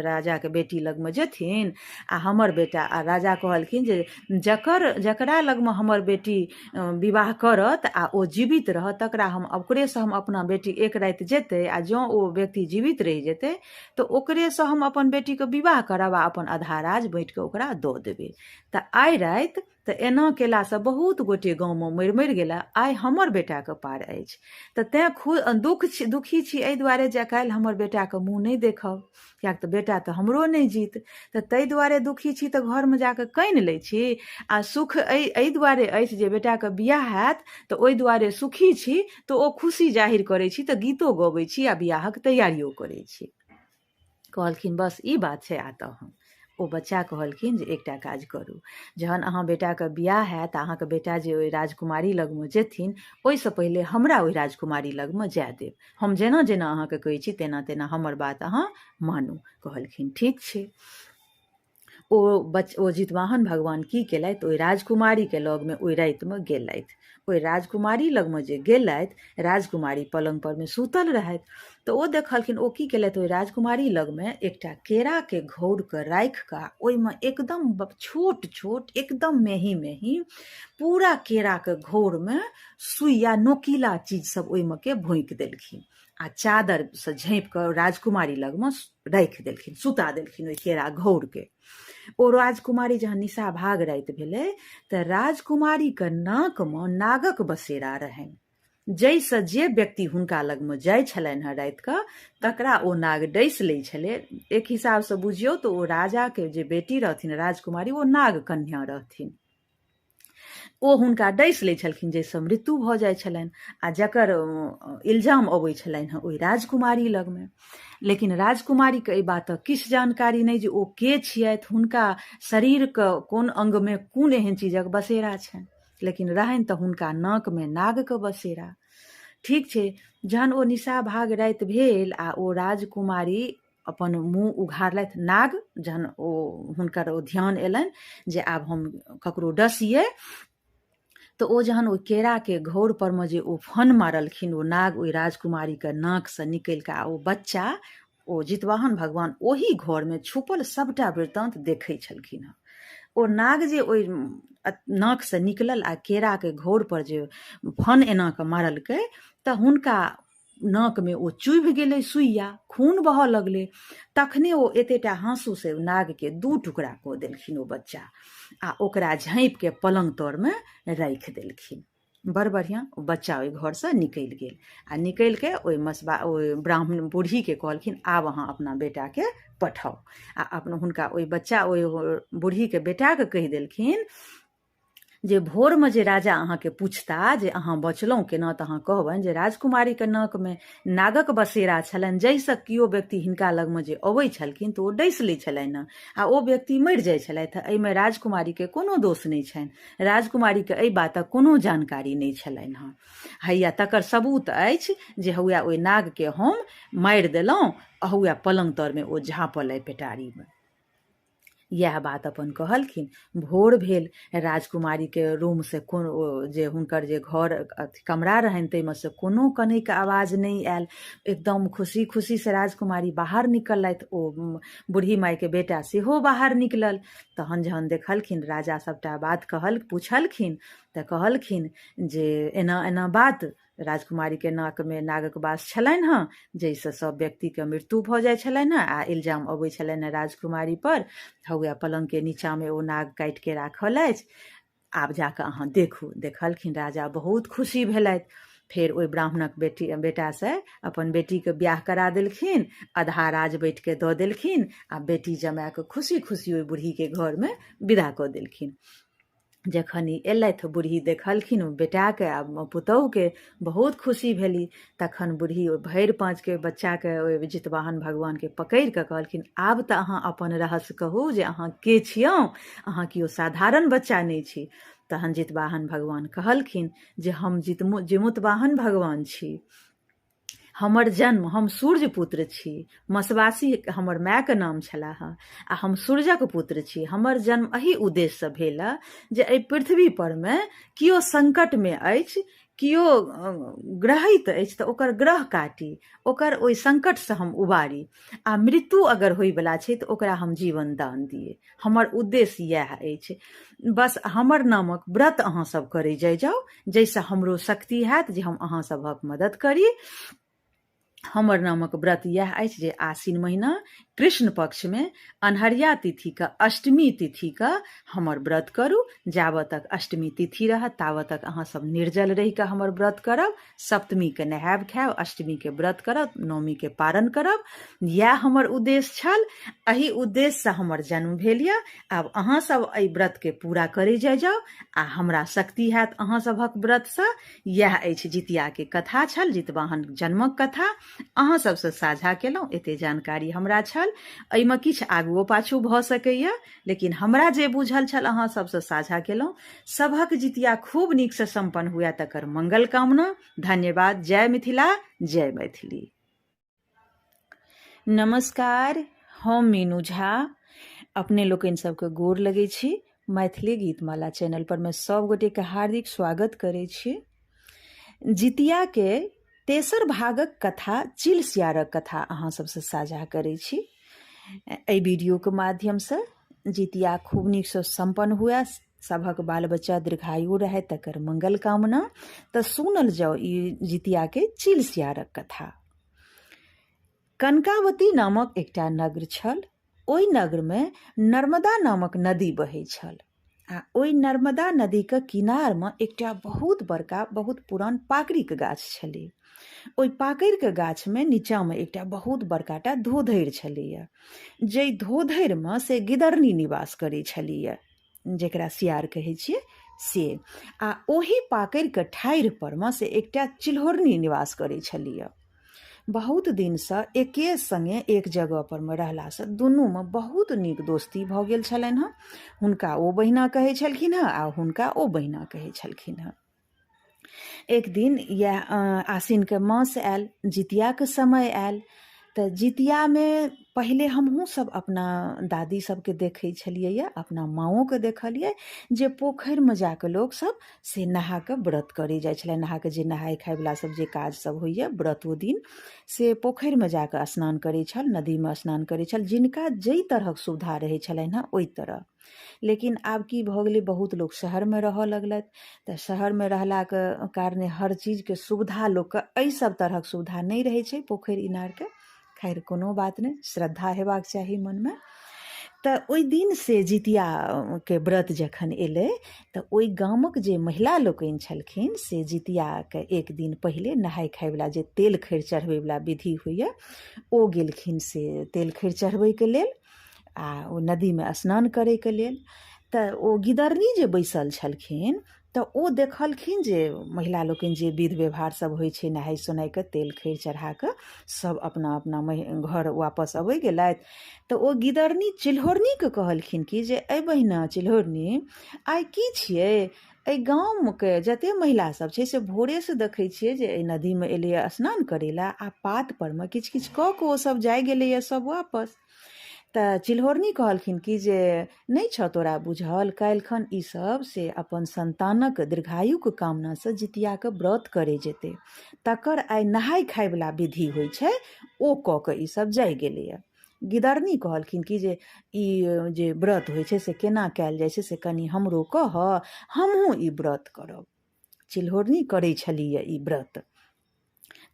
राजाके बेटी लगमे जेथिन आ हमर बेटा, आ राजा कहलखिन जे जकर जकरा लगमे हमर बेटी विवाह करत आ ओ जीवित रहत तकरा हम, ओकरेसँ हम अपना बेटी एक राति जेतै, आ जँ ओ व्यक्ति जीवित रहि जेतै तऽ ओकरेसँ हम अपन बेटीके विवाह करब आ अपन आधा राज बाँटिकऽ ओकरा दऽ देबै। तऽ आइ राति तऽ एना केलासँ बहुत गोटे गाँवमे मरि मरि गेला, आइ हमर बेटाके पार अछि, तऽ तेँ दुख छी, दुखी छी एहि दुआरे जे काल्हि हमर बेटाके मुँह नहि देखब, किएक तऽ बेटा तऽ हमरो नहि जीत, तऽ ताहि दुआरे दुखी छी तऽ घरमे जा कऽ कानि लै छी, आ सुख एहि दुआरे अछि जे बेटाके बियाह हैत तऽ ओहि दुआरे सुखी छी, तऽ ओ खुशी जाहिर करै छी तऽ गीतो गबै छी आ बियाहक तैयारियो करै छी। कहलखिन बस ई बात छै? आ तहन ओ बच्चा कहलखिन जे एकटा काज करू, जहन अहाँ बेटाके बियाह हैत, अहाँके बेटा जे ओहि राजकुमारी लगमे जेथिन, ओहिसँ पहिले हमरा ओहि राजकुमारी लगमे जाय देब। हम जेना जेना अहाँके कहै छी तेना तेना हमर बात अहाँ मानू। कहलखिन ठीक छै। ओ बच ओ जितवाहन भगवान की केलथि, ओहि राजकुमारीके लगमे ओहि रातिमे गेलथि। ओहि राजकुमारी लगमे जे गेलथि, राजकुमारी पलङ्ग परमे सुतल रहथि, तऽ ओ देखलखिन। ओ की केलथि, ओहि राजकुमारी लगमे एकटा केराके घौरके राखि कऽ ओहिमे एकदम छोट छोट, एकदम मेही मेही पूरा केराके घौरमे सुइया नोकीला चीज सब ओहिमे के भोँकि देलखिन आ चादरसँ झाँपि कऽ राजकुमारी लगमे राखि देलखिन, सुता देलखिन ओहि केरा घौरके। ओ राजकुमारी जहन निशा भाग राति भेलै तऽ राजकुमारीके नाकमे नागक बसेरा रहनि, जाहिसँ जे व्यक्ति हुनका लगमे जाइ छलनि हेँ रातिके तकरा ओ नाग डसि लै छलै। एक हिसाबसँ बुझियौ तऽ ओ राजाके जे बेटी रहथिन राजकुमारी, ओ नाग कन्या रहथिन। ओ हुनका डसि लै छलखिन, जाहिसँ मृत्यु भऽ जाइ छलनि आ जकर इल्जाम अबै छलनि हेँ ओहि राजकुमारी लगमे। लेकिन राजकुमारीके एहि बातक किछु जानकारी नहि जे ओ के छियथि, हुनका शरीरके कोन अङ्गमे कोन एहन चीजक बसेरा छनि, लेकिन रहनि तऽ हुनका नाकमे नागके बसेरा। ठीक छै, जहन ओ निशा भाग राति भेल आ ओ राजकुमारी अपन मुँह उघारलथि, नाग जहन ओ हुनकर ओ ध्यान एलनि जे आब हम ककरो डसियै, तऽ ओ जहन ओहि केराके घौर परमे जे ओ फन मारलखिन, ओ नाग ओहि राजकुमारीके नाकसँ निकलि कऽ आ ओ बच्चा ओ जितवाहन भगवान ओहि घरमे छुपल सभटा वृत्तान्त देखै छलखिन हँ। ओ नाग जे ओहि नाकसँ निकलल आ केराके घौर पर जे फन एना कऽ मारलकै तऽ हुनका नाकमे ओ चुभि गेलै सुइया, खून बहऽ लगलै। तखने ओ एतेटा हाँसूसँ नागके दू टुकड़ा कऽ देलखिन ओ बच्चा आ ओकरा झाँपिके पलङ्ग तरमे राखि देलखिन। बड़ बढ़िआँ, ओ बच्चा ओहि घरसँ निकलि गेल आ निकलिके ओहि मसबा ओहि ब्राह्मण बूढ़ीके कहलखिन, आब अहाँ अपना बेटाके पठाउ। आ अपन हुनका ओहि बच्चा ओहि बूढ़ीके बेटाके कहि देलखिन जे भोरमे जे राजा अहाँके पुछता जे अहाँ बचलहुँ केना, तऽ अहाँ कहबनि जे राजकुमारीके नाकमे नागक बसेरा छलनि, जाहिसँ केओ व्यक्ति हिनका लगमे जे अबै छलखिन तऽ ओ डसि लै छलनि आ ओ व्यक्ति मरि जाइ छलथि। एहिमे राजकुमारीके कोनो दोष नहि छनि। राजकुमारीके एहि बातक कोनो जानकारी नहि छलनि हँ। हैया तकर सबूत अछि जे हौआ ओहि नागके हम मारि देलहुँ, हौआ पलङ्ग तरमे ओ झाँपल अइ पेटारीमे। इएह बात अपन कहलखिन। भोर भेल, राजकुमारीके रूमसँ कोनो जे हुनकर जे घर अथी कमरा रहनि ताहिमे से कोनो कनैके आवाज नहि आयल। एकदम खुशी खुशीसँ राजकुमारी बाहर निकललथि, ओ बूढ़ी मायके बेटा सेहो बाहर निकलल। तहन जहन देखलखिन राजा सभटा बात कहल पुछलखिन तऽ कहलखिन जे एना एना बात, राजकुमारीके नाकमे नागक वास छलनि हँ, जाहिसँ सभ व्यक्तिके मृत्यु भऽ जाइ छलनि हँ आ इल्जाम अबै छलनि हँ राजकुमारी पर। हौए पलङ्गके नीचाँमे ओ नाग काटिके राखल अछि, आब जाकऽ अहाँ देखू। देखलखिन राजा, बहुत खुशी भेलथि। फेर ओहि ब्राह्मणक बेटी बेटासँ अपन बेटीके बियाह करा देलखिन, आधा राज बैठके दऽ देलखिन आ बेटी जमाएके खुशी खुशी ओहि बूढ़ीके घरमे विदा कऽ देलखिन। जखन ई अयलथि, बूढ़ी देखलखिन बेटाके आ पुतहुके, बहुत खुशी भेली। तखन बूढ़ी ओहि भरि पाँचके बच्चाके ओहि जितवाहन भगवानके पकड़ि कऽ कहलखिन, आब तऽ अहाँ अपन रहस्य कहू जे अहाँ के छियौं, अहाँ केओ साधारण बच्चा नहि छी। तहन जितवाहन भगवान कहलखिन जे हम जिमुतवाहन भगवान छी, हमर जन्म, हम सूर्य पुत्र छी, मसवासी हमर मायके नाम छलाह आ हम सूर्यक पुत्र छी। हमर जन्म एहि उद्देश्यसँ भेल जे एहि पृथ्वी परमे केओ संकटमे अछि, केओ ग्रहित अछि तऽ ओकर ग्रह काटी, ओकर ओहि संकटसँ हम उबारी आ मृत्यु अगर होइवला छै तऽ ओकरा हम जीवन दान दियै। हमर उद्देश्य इएह अछि। बस हमर नामक व्रत अहाँ सब करै जाइ जाउ, जाहिसँ हमरो शक्ति हैत जे हम अहाँ सभक मदद करी। हमर नामक व्रत इएह अछि जे आश्विन महीना कृष्ण पक्षमे अन्हरिया तिथिके अष्टमी तिथिके हमर व्रत करू। जाबत तक अष्टमी तिथि रहत ताबत तक अहाँ सब निर्जल रहि कऽ हमर व्रत करब। सप्तमीके नहायब खायब, अष्टमीके व्रत करब, नवमीके पारण करब। इएह हमर उद्देश्य छल, एहि उद्देश्यसँ हमर जन्म भेल यऽ। आब अहाँ सब एहि व्रतके पूरा करै जाइ जाउ आ हमरा शक्ति हैत अहाँ सभक व्रतसँ। इएह अछि जितियाके कथा छल, जितवाहन जन्मक कथा अहाँ सबसँ साझा केलहुँ। एते जानकारी हमरा छल, एहिमे किछु आगुओ पाछू भऽ सकैए, लेकिन हमरा जे बुझल छल अहाँ सबसँ साझा केलहुँ। सभक जितिया खूब नीकसँ सम्पन्न हुए तकर मंगल कामना। धन्यवाद। जय मिथिला, जय मैथिली। नमस्कार, हम मीनू झा अपने लोकनि सबके गोर लगै छी। मैथिली गीतमाला चैनल पर मे सब गोटे के हार्दिक स्वागत करै छी। जितिया के तेसर भागक कथा चिल सियारक कथा अहाँ सबसँ साझा करै छी एहि वीडियो के माध्यम से। जितिया खूब नीकसँ सम्पन्न हुए, सभक बाल बच्चा दीर्घायु रहे, तकर मंगल कामना। तऽ सुनल जाउ ई जितिया के चिल सियारक कथा। कनकावती नामक एकटा नगर छल। ओहि नगरमे नर्मदा नामक नदी बहै छल आ ओहि नर्मदा नदीके किनारमे एकटा बहुत बड़का बहुत पुरान पाकड़िके गाछ छलै। ओहि पाकड़िके गाछमे नीचाँमे एकटा बहुत बड़का टा धोधरि छलैए, जाहि धोधरिमे से गिदरनी निवास करै छलैए, जकरा सियार कहै छियै से। आ ओहि पाकड़िके ठाढ़ि परमे से एकटा चिल्होरनी निवास करै छलैए। बहुत दिनसँ एके सङ्गे एक जगह परमे रहलासँ दुनूमे बहुत नीक दोस्ती भऽ गेल छलनि हँ। हुनका ओ बहिना कहै छलखिन हँ आ हुनका ओ बहिना कहै छलखिन हँ। एक दिन इएह आसिनके मास आयल, जितियाके समय आयल। तऽ जितियामे पहिले हमहूँ सब अपना दादी सबके देखै छलियै यऽ, अपना माँओके देखलियै जे पोखरिमे जाकऽ लोक सब से नहा कऽ व्रत करै जाइ छलै। नहा कऽ जे नहाय खायवला सब जे काज सब होइए व्रतो दिन, से पोखरिमे जाकऽ स्नान करै छल, नदीमे स्नान करै छल, जिनका जाहि तरहक सुविधा रहै छलनि हँ ओहि तरह। लेकिन आब की भऽ गेलै, बहुत लोक शहरमे रहऽ लगलथि, तऽ शहरमे रहलाके कारणे हर चीजके सुविधा लोकके एहि सब तरहक सुविधा नहि रहै छै पोखरि इनारके। खैर कोनो बात नहि, श्रद्धा हेबाक चाही मनमे। तऽ ओहि दिन से जितियाके व्रत जखन एलै तऽ ओहि गामक जे महिला लोकनि छलखिन से जितियाके एक दिन पहिले नहाय खायवला जे तेल खैर चढ़बैवला विधि होइए ओ गेलखिन से तेल खैर चढ़बैके लेल आ ओ नदीमे स्नान करैके लेल। तऽ ओ गिदरनी जे बैसल छलखिन तऽ ओ देखलखिन जे महिला लोकनि जे विध व्यवहार सब होइ छै नहाय सोनायके तेल खैर चढ़ा कऽ सब अपना अपना घर वापस अबै गेलथि। तऽ ओ गिदरनी चिल्होरनीके कहलखिन कि जे एहि बहिना चिल्होरनी, आइ की छियै, एहि गामके जते महिला सब छै से भोरेसँ देखै छियै जे एहि नदीमे एलैए स्नान करै लए आ पात परमे किछु किछु कऽ कऽ ओ सब जाइ गेलैए सब वापस। तऽ चिल्होरनी कहलखिन कि जे नहि छह तोरा बुझल, काल्हिखन ई सब से अपन सन्तानक दीर्घायुके कामनासँ जितियाके व्रत करै जेतै, तकर आइ नहाय खायवला विधि होइ छै ओ कऽ कऽ ई सब जाइ गेलैए। गिदरनी कहलखिन कि जे ई जे व्रत होइ छै से केना कयल जाइ छै से कनि हमरो कहऽ, हमहूँ ई व्रत करब। चिल्होरनी करै छलियै ई व्रत।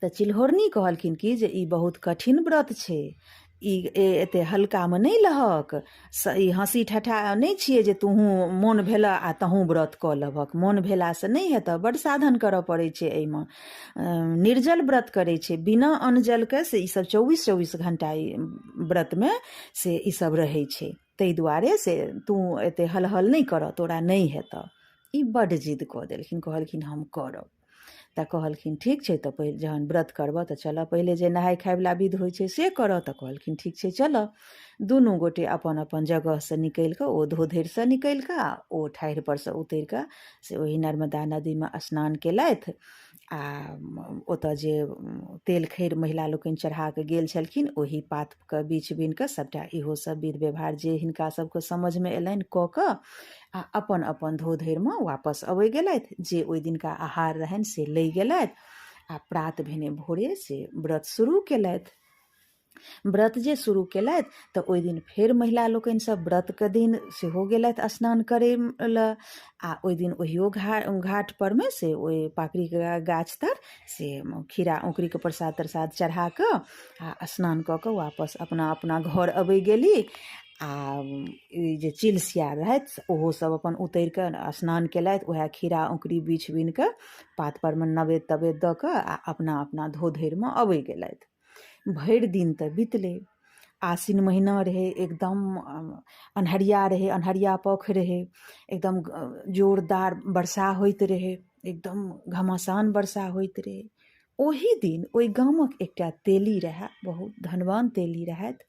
तऽ चिल्होरनी कहलखिन कि जे ई बहुत कठिन व्रत छै, ई एते हल्कामे नहि लहक, ई हँसी ठठा नहि छियै जे तोहूँ मोन भेलऽ आ तहूँ व्रत कऽ लेबहक। मोन भेलासँ नहि हेतऽ, बड्ड साधन करऽ पड़ै छै एहिमे। निर्जल व्रत करै छै बिना अन्न जलके, से ईसभ 24-24 घण्टा ई व्रतमे से ईसभ रहै छै। ताहि दुआरे से तू एते हलहल नहि करऽ, तोरा नहि हेतऽ। ई बड्ड जिद कऽ देलखिन, कहलखिन हम करब। तऽ कहलखिन ठीक छै, तऽ पहिल जहन व्रत करबह तऽ चलऽ पहिले जे नहाय खायवला विध होइ छै से करऽ। तऽ कहलखिन ठीक छै चलऽ। दुनू गोटे अपन अपन जगहसँ निकलि कऽ, ओ धोधरिसँ निकलि कऽ आ ओ ठाढ़ि परसँ उतरि कऽ से ओहि नर्मदा नदीमे स्नान केलथि आ ओतऽ जे तेल खैर महिला लोकनि चढ़ा कऽ गेल छलखिन ओहि पातके बीछ बिन कऽ सभटा इहो सब विध व्यवहार जे हिनका सबके समझमे एलनि कऽ कऽ आ अपन अपन धोधरिमे वापस अबै गेलथि। जे ओहि दिनका आहार रहनि से लै गेलथि आ प्रात भेने भोरे से व्रत शुरू केलथि। व्रत जे शुरू केलथि तऽ ओहि दिन फेर महिला लोकनि सब व्रतके दिन सेहो गेलथि स्नान करै लए आ ओहि दिन ओहियो घाट परमे से ओहि पाकड़िके गाछ तर से खीरा औंकरीके प्रसाद त्रसाद चढ़ा कऽ आ स्नान कऽ कऽ वापस अपना अपना घर अबै गेली। आ ई जे चिल सियार रहथि ओहो सब अपन उतरि कऽ स्नान केलथि, उएह खीरा औंकरी बीछ बिन कऽ पात परमे नवेद तवेद दऽ कऽ आ अपना अपना धोधरिमे अबै गेलथि। भरि दिन तऽ बितलै। आसिन महीना रहै, एकदम अन्हरिया रहै, अन्हरिया पख रहै, एकदम जोरदार वर्षा होइत रहै, एकदम घमासान वर्षा होइत रहै। ओही दिन ओहि गामक एकटा तेली रहए, बहुत धनवान तेली रहथि।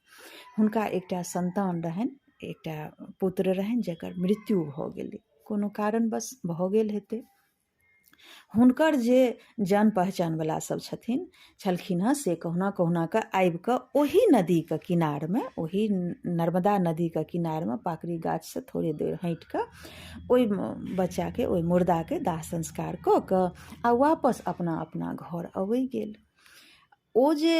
हुनका एकटा सन्तान रहनि, एकटा पुत्र रहनि, जकर मृत्यु भऽ गेलै, कोनो कारणवश भऽ गेल हेतै। हुनकर जे जान पहचानवला सब छथिन छलखिन हँ से कहुना कहुना कऽ आबि कऽ ओही नदीके किनारमे, ओही नर्मदा नदीके किनारमे पाकड़ि गाछसँ थोड़े देर हटि कऽ ओहि बच्चाके, ओहि मुर्दाके दाह संस्कार कऽ कऽ आ वापस अपना अपना घर अबै गेल। ओ जे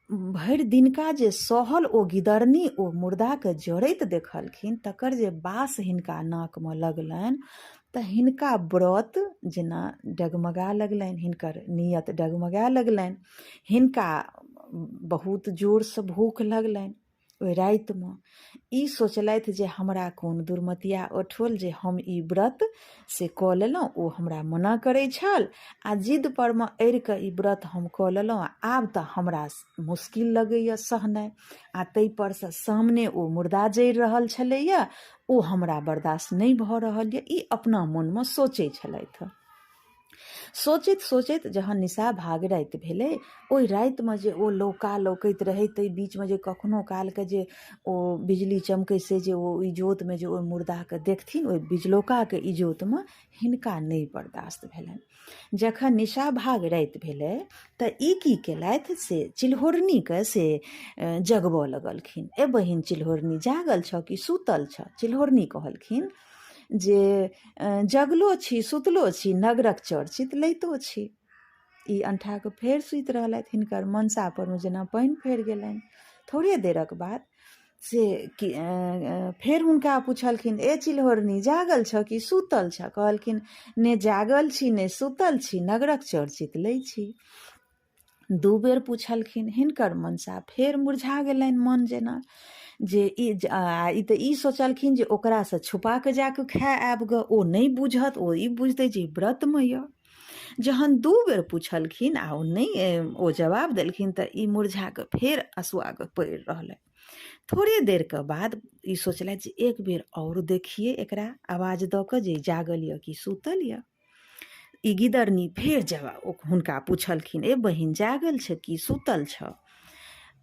भरि दिनका जे सहल ओ गिदरनी ओ मुर्दाके जरैत देखलखिन, तकर जे बास हिनका नाकमे लगलनि तऽ हिनका व्रत जेना डगमगा लगलनि, हिनकर नियत डगमगा लगलनि। हिनका बहुत जोरसँ भूख लगलनि। ओहि रातिमे ई सोचलथि जे हमरा कोन दुर्मतिया उठल जे हम ई व्रत से कऽ लेलहुँ। ओ हमरा मना करै छल आ जिद परमे अड़िकऽ ई व्रत हम कऽ लेलहुँ आ आब तऽ हमरा मुश्किल लगैए सहनाइ, आ ताहिपरसँ सामने ओ मुर्दा जरि रहल छलैए, ओ हमरा बर्दाश्त नहि भऽ रहल यऽ। ई अपना मोनमे सोचै छलथि। सोचैत सोचैत जहन निशा भाग राति भेलै, ओहि रातिमे जे ओ लौका लौकैत रहै, ताहि बीचमे जे कखनो कालके जे ओ बिजली चमकै, से जे ओ इजोतमे जे ओहि मुर्दाके देखथिन, ओहि बिजलौकाके इजोतमे हिनका नहि बर्दाश्त भेलनि। जखन निशा भाग राति भेलै तऽ ई की केलथि से चिल्होरनीके से जगबऽ लगलखिन। ए बहिन चिल्होरनी, जागल छह कि सुतल छह? चिल्होरनी कहलखिन जे जगलो छी सुतलो छी, नगरक चर्चित लैतो छी। ई अंठाके फेर सुति रहलथि। हिनकर मनसा परमे जेना पानि फेर गेलनि। थोड़े देरक बाद से कि फेर हुनका पुछलखिन, ए चिल्होरनी, जागल छह कि सुतल छह? कहलखिन, ने जागल छी ने सुतल छी, नगरक चर्चित लै छी। दू बेर पुछलखिन, हिनकर मनसा फेर मुरझा गेलनि मन जेना जे ई ई तऽ ई सोचलखिन जे ओकरासँ छुपा कऽ जा कऽ खाय आयब गऽ, ओ नहि बुझत, ओ ई बुझतै जे व्रतमे यऽ। जहन दू बेर पुछलखिन आ ओ नहि ओ जवाब देलखिन तऽ ई मुरझा कऽ फेर असुआ कऽ पड़ि रहलै। थोड़े देरके बाद ई सोचलथि जे एक बेर आओर देखियै एकरा आवाज दऽ कऽ जे जागल यऽ कि सुतल यऽ। ई गिदरनी फेर जवाब हुनका पुछलखिन, ए बहिन, जागल छ कि सुतल छ?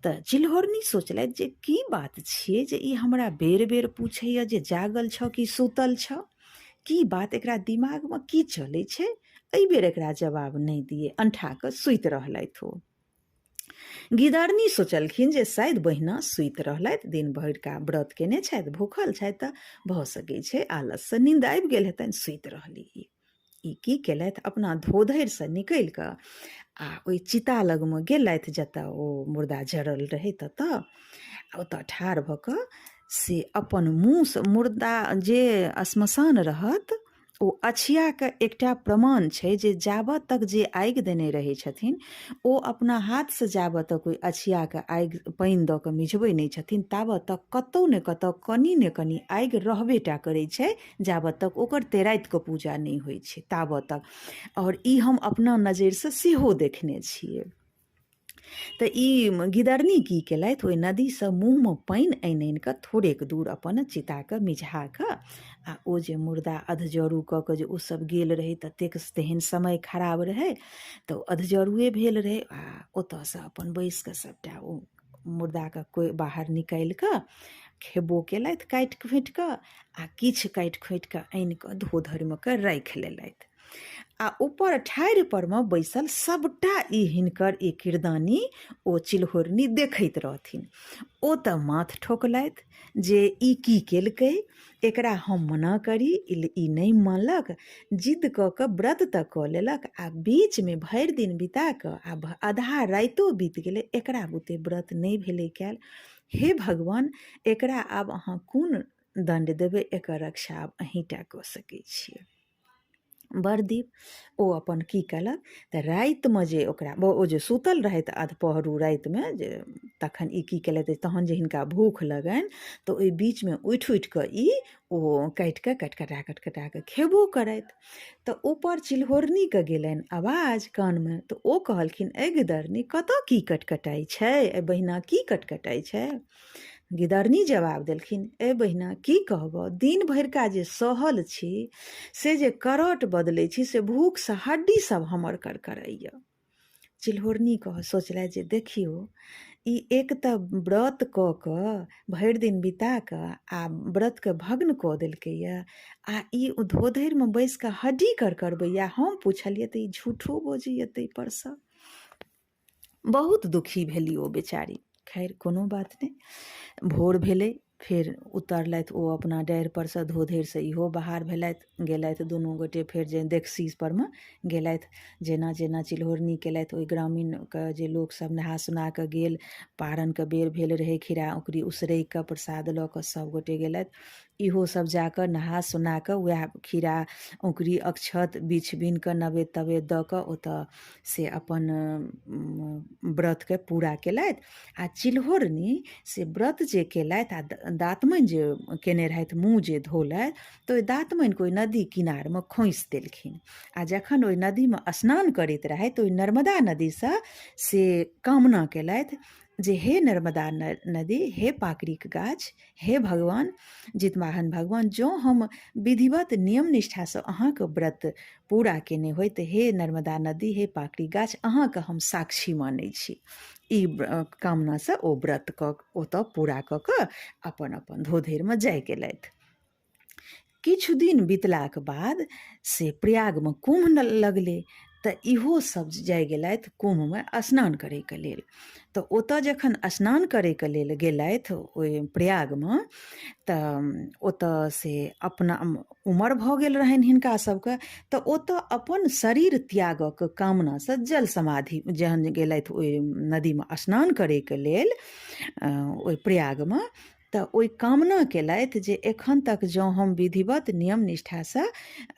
तऽ चिल्होरनी सोचलथि जे की बात छियै जे ई हमरा बेर बेर पूछैए जे जागल छ कि सुतल छ? की बात, एकरा दिमागमे की चलै छै? एहि बेर एकरा जवाब नहि दियै। अंठा कऽ सुति रहलथि ओ। गिदरनी सोचलखिन जे शायद बहिना सुति रहलथि, दिन भरिका व्रत केने छथि, भूखल छथि, तऽ भऽ सकै छै आलससँ नींद आबि गेल हेतनि, सुति रहली ई। ई की केलथि, अपना धोधरिसँ निकलि कऽ आ ओहि चिता लगमे गेलथि जतऽ ओ मुर्दा जरल रहै ततऽ, आ ओतऽ ठाढ़ भऽ कऽ से अपन मुँहसँ मुर्दा जे श्मशान रहत ओ अछियाके एकटा प्रमाण छै जे जाबत तक जे आगि देने रहै छथिन ओ अपना हाथसँ जाबत तक ओहि अछियाके आगि पानि दऽ कऽ मिझबै नहि छथिन ताबत तक कतहु ने कतहु कनि ने कनि आगि रहबे टा करै छै, जाबत तक ओकर तेरातिके पूजा नहि होइ छै ताबत तक। आओर ई हम अपना नजरिसँ सेहो देखने छियै। तऽ ई गिदरनी की केलथि, ओहि नदीसँ मुँहमे पानि आनि आनि कऽ थोड़ेक दूर अपन चिताके मिझा कऽ आ ओ जे मुर्दा अधजरू कऽ कऽ जे ओ सब गेल रहै, ततेक तेहन समय खराब रहै तऽ ओ अधजरुए भेल रहै, आ ओतऽसँ अपन बैस कऽ सबटा ओ मुर्दाके कोइ बाहर निकालि कऽ खेबो केलथि काटि खोँटि कऽ, आ किछु काटि खोँटि कऽ आनि कऽ धोधरिमे कऽ राखि लेलथि। आ ऊपर ठाढ़ि परमे बैसल सबटा ई हिनकर ई किरदानी ओ चिल्होरनी देखैत रहथिन। ओ तऽ माथ ठोकलथि जे ई की केलकै, एकरा हम मना करी ई नहि मानलक, जिद्द कऽ कऽ व्रत तऽ कऽ लेलक आ बीचमे भरि दिन बिता कऽ आ आधा रातिओ बीत गेलै, एकरा बुते व्रत नहि भेलै कयल। हे भगवान, एकरा आब अहाँ कोन दण्ड देबै, एकर रक्षा आब अहीँटा कऽ सकै छियै। बरदीप ओ अपन की केलक तऽ रातिमे जे ओकरा ओ जे सुतल रहथि अधपहरू रातिमे जे तखन ई की केलथि, तहन जे हिनका भूख लगनि तऽ ओहि बीचमे उठि उठि कऽ ई ओ काटि कऽ कटकटा कटकटा कऽ खेबो करथि। तऽ ऊपर चिल्होरनीके गेलनि आवाज कानमे तऽ ओ कहलखिन, ए गिदरनी, कतऽ की कटकटाइ छै? ए बहिना, की कटकटाइ छै? गिदरनी जवाब देलखिन, ए बहिना, की कहबह, दिन भरिका जे सहल छी से जे करट बदलै छी से भूखसँ हड्डी सब हमर करकराइए। चिल्होरनी कह सोचलथि जे देखियौ ई एक तऽ व्रत कऽ कऽ भरि दिन बिता कऽ आ व्रतके भग्न कऽ देलकैए आ ई धोधरिमे बैसि कऽ हड्डी करकरबैए। हम पुछलियै तऽ ई झूठो बजैए ताहिपरसँ। बहुत दुखी भेली ओ बेचारी। खैर कोनो बात नहि। भोर भेलै, फेर उतरलथि ओ अपना डाढ़िपरसँ, धोधरिसँ इहो बाहर भेलथि, गेलथि दुनू गोटे फेर जे देखसी परमे गेलथि। जेना जेना चिल्होरनी केलथि ओहि ग्रामीणके जे लोकसभ नहा सोना कऽ गेल, पारनके बेर भेल रहै, खीरा औँकरी उसरैग कऽ प्रसाद लऽ कऽ सभगोटे गेलथि। इहो सब जाकऽ नहा सोना कऽ वएह खीरा औँकरी अक्षत बिछि बिन कऽ नवेद तवेद दऽ कऽ ओतऽ से अपन व्रतके पूरा केलथि। आ चिल्होरनी से व्रत जे केलथि आ दातमनि जे केने रहथि, मुँह जे धोलथि, तऽ ओहि दातमनिके ओहि नदी किनारमे खोँसि देलखिन। आ जखन ओहि नदीमे स्नान करैत रहथि, ओहि नर्मदा नदीसँ से कामना केलथि जे हे नर्मदा नदी, हे पाकड़िक गाछ, हे भगवान जितवाहन भगवान, जँ हम विधिवत नियम निष्ठासँ अहाँके व्रत पूरा केने होइ तऽ हे नर्मदा नदी, हे पाकड़ि गाछ, अहाँके हम साक्षी मानै छी। ई कामनासँ ओ व्रत कऽ ओतऽ पूरा कऽ कऽ अपन अपन धोधरिमे जाय गेलथि। किछु दिन बितलाके बाद से प्रयागमे कुम्भ लगलै, तऽ इहो सब जाय गेलथि कुम्भमे स्नान करैके लेल। तऽ ओतऽ जखन स्नान करैके लेल गेलथि ओहि प्रयागमे, तऽ ओतऽ से अपना उमर भऽ गेल रहनि हिनका सबके, तऽ ओतऽ अपन शरीर त्यागक कामनासँ जल समाधि जहन गेलथि ओहि नदीमे स्नान करैके लेल ओहि प्रयागमे, तऽ ओहि कामना केलथि जे एखन तक जँ हम विधिवत नियम निष्ठासँ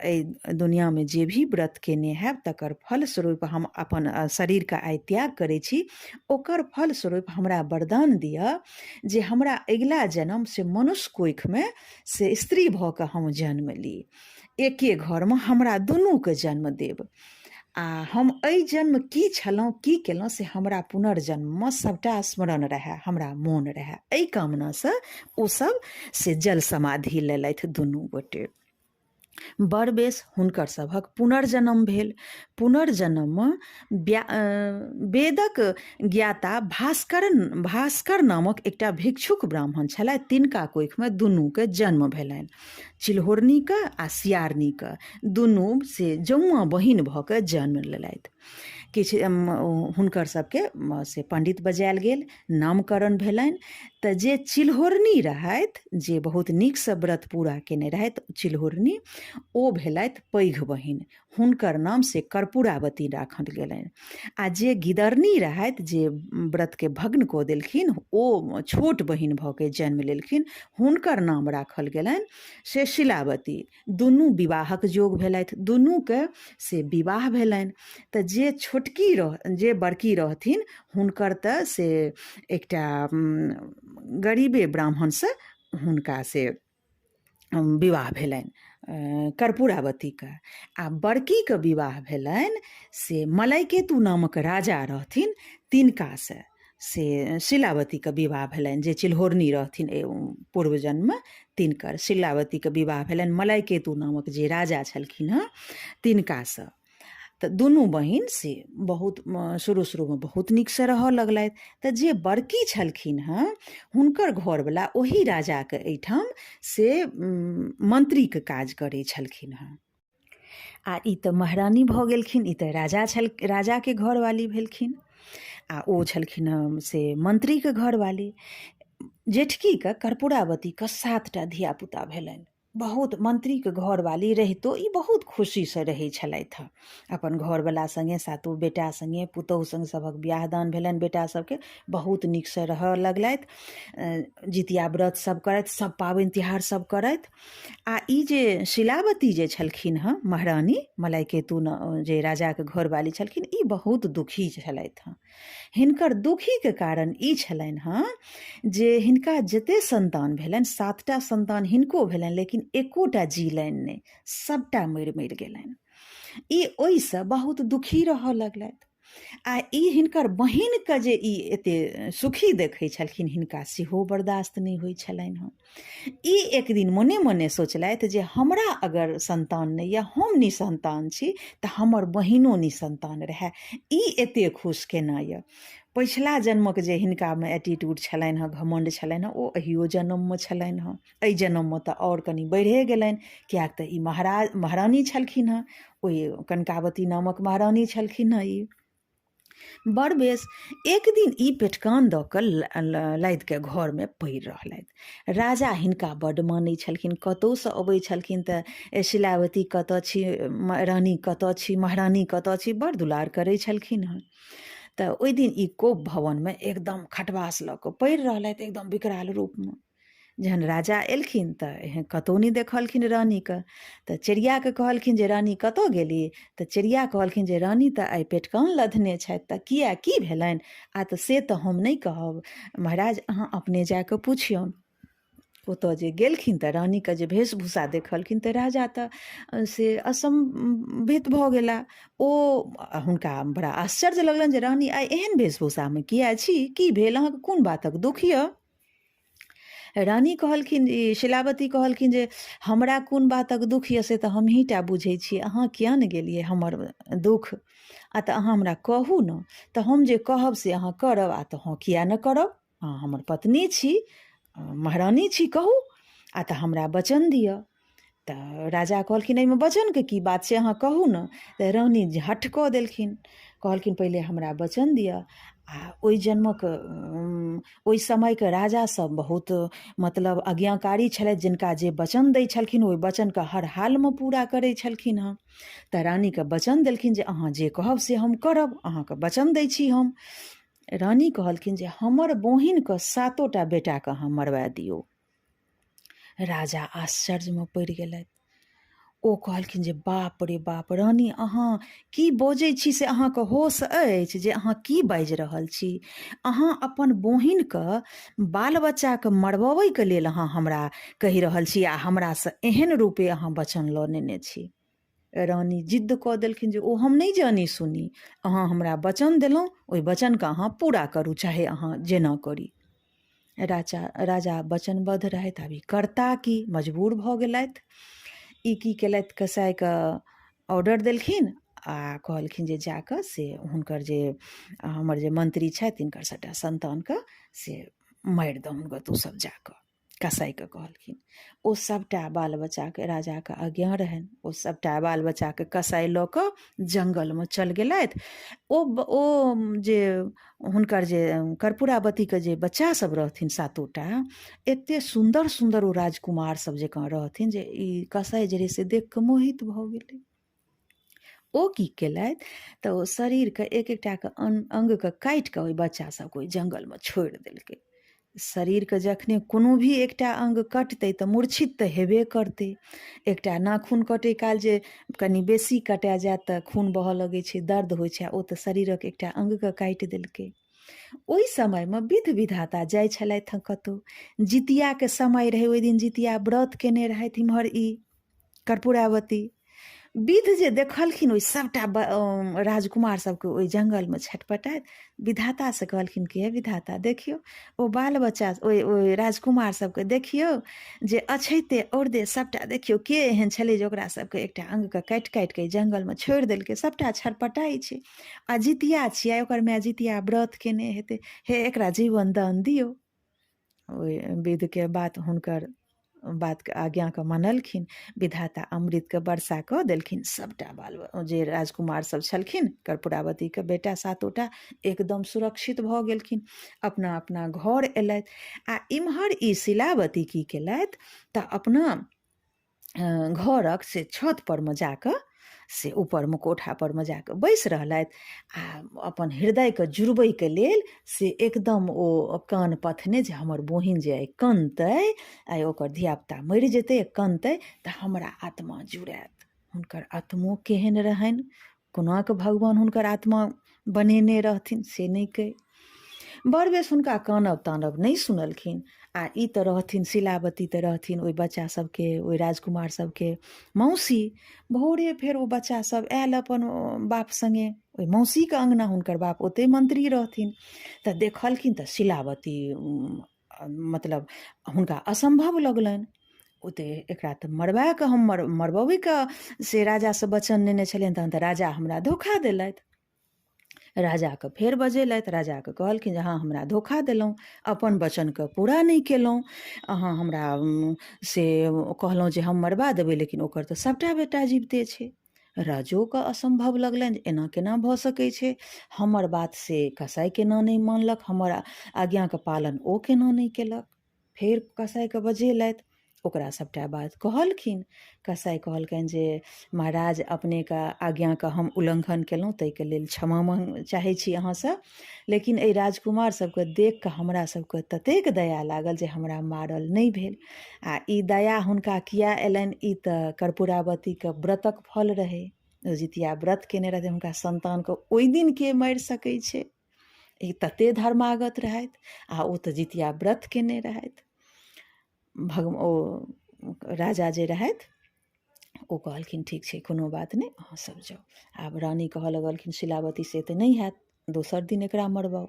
एहि दुनिआँमे जे भी व्रत केने हैब तकर फलस्वरूप हम अपन शरीरके आइ त्याग करै छी, ओकर फलस्वरूप हमरा वरदान दिअ जे हमरा अगिला जन्म से मनुष्य कोखिमे से स्त्री भऽ कऽ हम जन्म ली, एके घरमे हमरा दुनूके जन्म देब, आ हम एहि जन्म की छलहुँ की केलहुँ से हमरा पुनर्जन्ममे सभटा स्मरण रहए, हमरा मोन रहए। एहि कामनासँ ओसभ से जल समाधि लेलथि दुनू गोटे। बड़ बेस हुनकर सभक पुनर्जन्म भेल। पुनर्जन्ममे वेदक ज्ञाता भास्कर नामक एकटा भिक्षुक ब्राह्मण छलथि, तिनका कोखिमे दुनूके जन्म भेलनि, चिल्होरनीके आ सियारनीके। दुनू से जौआँ बहिन भऽ कऽ जन्म लेलथि। किछु हुनकर सबके से पण्डित बजायल गेल, नामकरण भेलनि। तऽ जे चिल्होरनी रहथि, जे बहुत नीकसँ व्रत पूरा केने रहथि चिल्होरनी, ओ भेलथि पैघ बहिन, हुनकर नाम से कर्पूरावती राखल गेलनि। आ जे गिदरनी रहथि, जे व्रतके भग्न कऽ देलखिन, ओ छोट बहिन भऽ के जन्म लेलखिन, हुनकर नाम राखल गेलनि से शिलावती। दुनू विवाहक योग भेलथि, दुनूके से विवाह भेलनि। तऽ जे छोटकी रह जे बड़की रहथिन हुनकर तऽ से एकटा गरीबे ब्राह्मणसँ हुनका से विवाह भेलनि कर्पूरावतीके। आ बड़कीके विवाह भेलनि से मलयकेतु नामक राजा रहथिन तिनकासँ से शिलावतीके विवाह भेलनि, जे चिल्होरनी रहथिन पूर्व जन्ममे तिनकर शिलावतीके विवाह भेलनि मलयकेतु नामक जे राजा छलखिन हँ तिनकासँ। तऽ दुनू बहिन से बहुत शुरू शुरूमे बहुत नीकसँ रहऽ लगलथि। तऽ जे बड़की छलखिन हँ हुनकर घरवला ओही राजाके एहिठाम से मन्त्रीके काज करै छलखिन हँ। आ ई तऽ महारानी भऽ गेलखिन, ई तऽ राजा छल, राजाके घरवाली भेलखिन, आ ओ छलखिन हँ से मन्त्रीके घरवाली। जेठकीके कर्पूरावतीके 7टा धियापुता भेलनि। बहुत मन्त्रीके घरवाली रहितो ई बहुत खुशीसँ रहै छलथि हँ अपन घरवला सङ्गे, सातो बेटा सङ्गे, पुतहु सङ्गे। सभक बियाह दान भेलनि बेटा सबके, बहुत नीकसँ रहऽ लगलथि। जितिया व्रत सब करथि, सब पाबनि तिहार सब करथि। आ ई जे शिलावती जे छलखिन हँ महारानी, मलयकेतु जे राजाके घरवाली छलखिन, ई बहुत दुखी छलथि हँ। हिनकर दुखीके कारण ई छलनि हँ जे हिनका जते सन्तान भेलनि, 7टा सन्तान हिनको भेलनि, लेकिन एकोटा जीलनि नहि, सबटा मरि मरि गेलनि। ई ओहिसँ बहुत दुखी रहऽ लगलथि। आ ई हिनकर बहिनके जे ई एते सुखी देखै छलखिन हिनका सेहो बर्दाश्त नहि होइ छलनि हँ। ई एक दिन मोने मोने सोचलथि जे हमरा अगर सन्तान नहि यऽ, हम निसन्तान छी, तऽ हमर बहिनो निसन्तान रहए, ई एते खुश केना यऽ। पछिला जन्मक जे हिनकामे एटीट्यूड छलनि हँ, घमण्ड छलनि हँ, ओ अहियो जन्ममे छलनि हँ। एहि जन्ममे तऽ आओर कनि बढ़िए गेलनि, किएक तऽ ई महाराज महारानी छलखिन हँ, ओहि कनकावती नामक महारानी छलखिन हँ। ई बड़ बेस एक दिन ई पेटकान दऽ कऽ लादि कऽ घरमे पड़ि रहलथि। राजा हिनका बड्ड मानै छलखिन। कतहुसँ अबै छलखिन तऽ शिलावती कतऽ छी, रानी कतऽ छी, महारानी कतऽ छी, बड़ दुलार करै छलखिन हँ। तऽ ओहि दिन ई कोप भवनमे एकदम खटवास लऽ कऽ पड़ि रहलथि एकदम विकराल रूपमे। जहन राजा एलखिन तऽ एहन कतहु नहि देखलखिन रानीके। तऽ चिड़ियाके कहलखिन जे रानी कतऽ गेली? तऽ चिड़िया कहलखिन जे रानी तऽ आइ पेटकान लधने छथि। तऽ किया, की भेलनि? आ तऽ से तऽ हम नहि कहब महाराज, अहाँ अपने जा कऽ पुछियौन। ओतऽ जे गेलखिन तऽ रानीके जे वेशभूषा देखलखिन तऽ राजा तऽ से असम्भित भऽ गेला। ओ हुनका बड़ा आश्चर्य लगलनि जे रानी आइ एहन वेशभूषामे किया छी, की भेल, अहाँके कोन बातक दुःख यऽ? रानी कहलखिन, ई शिलावती कहलखिन जे हमरा कोन बातक दुःख यऽ से तऽ हमहीँ टा बुझै छी, अहाँ किया ने गेलियै हमर दुःख? आ तऽ अहाँ हमरा कहू ने, तऽ हम जे कहब से अहाँ करब? आ तऽ हँ, किया ने करब, अहाँ हमर पत्नी छी, महारानी छी, कहू। आ तऽ हमरा वचन दिअ। तऽ राजा कहलखिन एहिमे वचनके की बात छै, अहाँ कहू ने। तऽ रानी हठ कऽ देलखिन, कहलखिन पहिले हमरा वचन दिअ। आ ओहि जन्मक ओहि समयके राजा सब बहुत मतलब आज्ञाकारी छलथि, जिनका जे वचन दै छलखिन ओहि वचनके हर हालमे पूरा करै छलखिन हँ। तऽ रानीके वचन देलखिन जे अहाँ जे कहब से हम करब, अहाँके वचन दै छी हम। रानी कहलखिन जे हमर बहिनके सातोटा बेटाके अहाँ मरवा दियौ। राजा आश्चर्यमे पड़ि गेलथि। ओ कहलखिन जे बाप रे बाप, रानी अहाँ की बजै छी से अहाँके होश अछि जे अहाँ की बाजि रहल छी? अहाँ अपन बहिनके बाल बच्चाके मरबबैके लेल अहाँ हमरा कहि रहल छी आ हमरासँ एहन रूपे अहाँ वचन लऽ नेने छी। रानी जिद्द कऽ देलखिन जे ओ हम नहि जानी सुनी, अहाँ हमरा वचन देलहुँ, ओहि वचनके अहाँ पूरा करू, चाहे अहाँ जेना करी। राजा वचनबद्ध रहथि, आब ई करता की, मजबूर भऽ गेलथि। ई की केलथि, कसाइके ऑर्डर देलखिन आ कहलखिन जे जाकऽ से हुनकर जे हमर जे मंत्री छथि तिनकर सबटा सन्तानके से मारि दहुन गऽ तू सब जाकऽ। कसाइके कहलखिन। ओ सभटा बाल बच्चाके, राजाके आज्ञा रहनि, ओ सभटा बाल बच्चाके कसाइ लऽ कऽ जङ्गलमे चल गेलथि। ओ ओ जे हुनकर जे कर्पूरावतीके जे बच्चा सब रहथिन सातोटा, एते सुन्दर सुन्दर ओ राजकुमार सब जकाँ रहथिन जे ई कसाइ जे रहै से देख कऽ मोहित भऽ गेलै। ओ की केलथि तऽ ओ शरीरके एक एकटाके अङ्गके काटि कऽ ओहि बच्चा सबके ओहि जङ्गलमे छोड़ि देलकै। शरीरके जखने कोनो भी एकटा अङ्ग कटतै तऽ मूर्छित तऽ हेबे करतै। एकटा नाखून कटै काल जे कनि बेसी कटा जायत तऽ खून बहऽ लगै छै, दर्द होइ छै, ओ तऽ शरीरक एकटा अङ्गके काटि देलकै। ओहि समयमे विध विधाता जाइ छलथि हँ कतहु, जितियाके समय रहै, ओहि दिन जितिया व्रत केने रहथि इम्हर ई कर्पूरावती। विध जे देखलखिन ओहि सभटा राजकुमार सभके ओहि जङ्गलमे छटपटाइत, विधातासँ कहलखिन कि हे विधाता, देखियौ ओ बाल बच्चा ओहि ओहि राजकुमार सभके देखियौ जे अछैते औरदे सभटा, देखियौ के एहन छलै जे ओकरा सभके एकटा अङ्गके काटि काटि कऽ जङ्गलमे छोड़ि देलकै, सभटा छटपटाइ छै आ जितिया छियै, ओकर माय जितिया व्रत केने हेतै, हे एकरा जीवन दान दियौ। ओहि विधके बात हुनकर बातके आज्ञाके मानलखिन विधाता, अमृतके वर्षा कऽ देलखिन। सभटा बाल जे राजकुमार सब छलखिन कर्पूरावतीके बेटा सातोटा एकदम सुरक्षित भऽ गेलखिन, अपना अपना घर एलथि। आ इम्हर ई शिलावती की केलथि तऽ अपना घरक से छत परमे जाकऽ से ऊपरमे कोठा परमे जाकऽ बैसि रहलथि आ अपन हृदयके जुड़बैके लेल से एकदम ओ कान पथने जे हमर बहिन जे आइ कनतै, आइ ओकर धियापुता मरि जेतै, कनतै तऽ हमरा आत्मा जुड़ायत। हुनकर आत्मो केहन रहनि, कोना कऽ भगवान हुनकर आत्मा बनेने रहथिन से नहि कहि। बड़ बेस हुनका कानब तानब नहि सुनलखिन। आ ई तऽ रहथिन शिलावती तऽ रहथिन ओहि बच्चा सबके, ओहि राजकुमार सबके मौसी। भोरे फेर ओ बच्चा सब आयल अपन बाप सङ्गे ओहि मौसीके अङ्गना, हुनकर बाप ओतहि मंत्री रहथिन। तऽ देखलखिन तऽ शिलावती मतलब हुनका असम्भव लगलनि। ओते एकरा तऽ मरबाके हम मरबबैके से राजासँ वचन नेने छलियनि, तहन तऽ राजा हमरा धोखा देलथि। राजाके फेर बजेलथि, राजाके कहलखिन जे अहाँ हमरा धोखा देलहुँ, अपन वचनके पूरा नहि केलहुँ। अहाँ हमरा से कहलहुँ जे हम मरबा देबै, लेकिन ओकर तऽ सभटा बेटा जीविते छै। राजोके असम्भव लगलनि जे एना केना भऽ सकै छै, हमर बात से कसाइ केना नहि मानलक, हमर आज्ञाके पालन ओ केना नहि केलक। फेर कसाइके बजेलथि, ओकरा सभटा बात कहलखिन। कसाइ कहलकनि जे महाराज, अपनेके आज्ञाके हम उल्लङ्घन केलहुँ, ताहिके लेल क्षमा माँग चाहै छी अहाँसँ, लेकिन एहि राजकुमार सबके देख कऽ हमरा सबके ततेक दया लागल जे हमरा मारल नहि भेल। आ ई दया हुनका किया अयलनि, ई तऽ कर्पूरावतीके व्रतक फल रहै। ओ जितिया व्रत केने रहथिन, हुनका सन्तानके ओहि दिन के मारि सकै छै, ई तते धर्मागत रहथि। आ ओ तऽ जितिया व्रत केने रहथि। ओ राजा जे रहथि ओ कहलखिन ठीक छै, कोनो बात नहि, अहाँ सब जाउ। आब रानी कहऽ लगलखिन शिलावती से तऽ नहि हैत, दोसर दिन एकरा मरबाउ।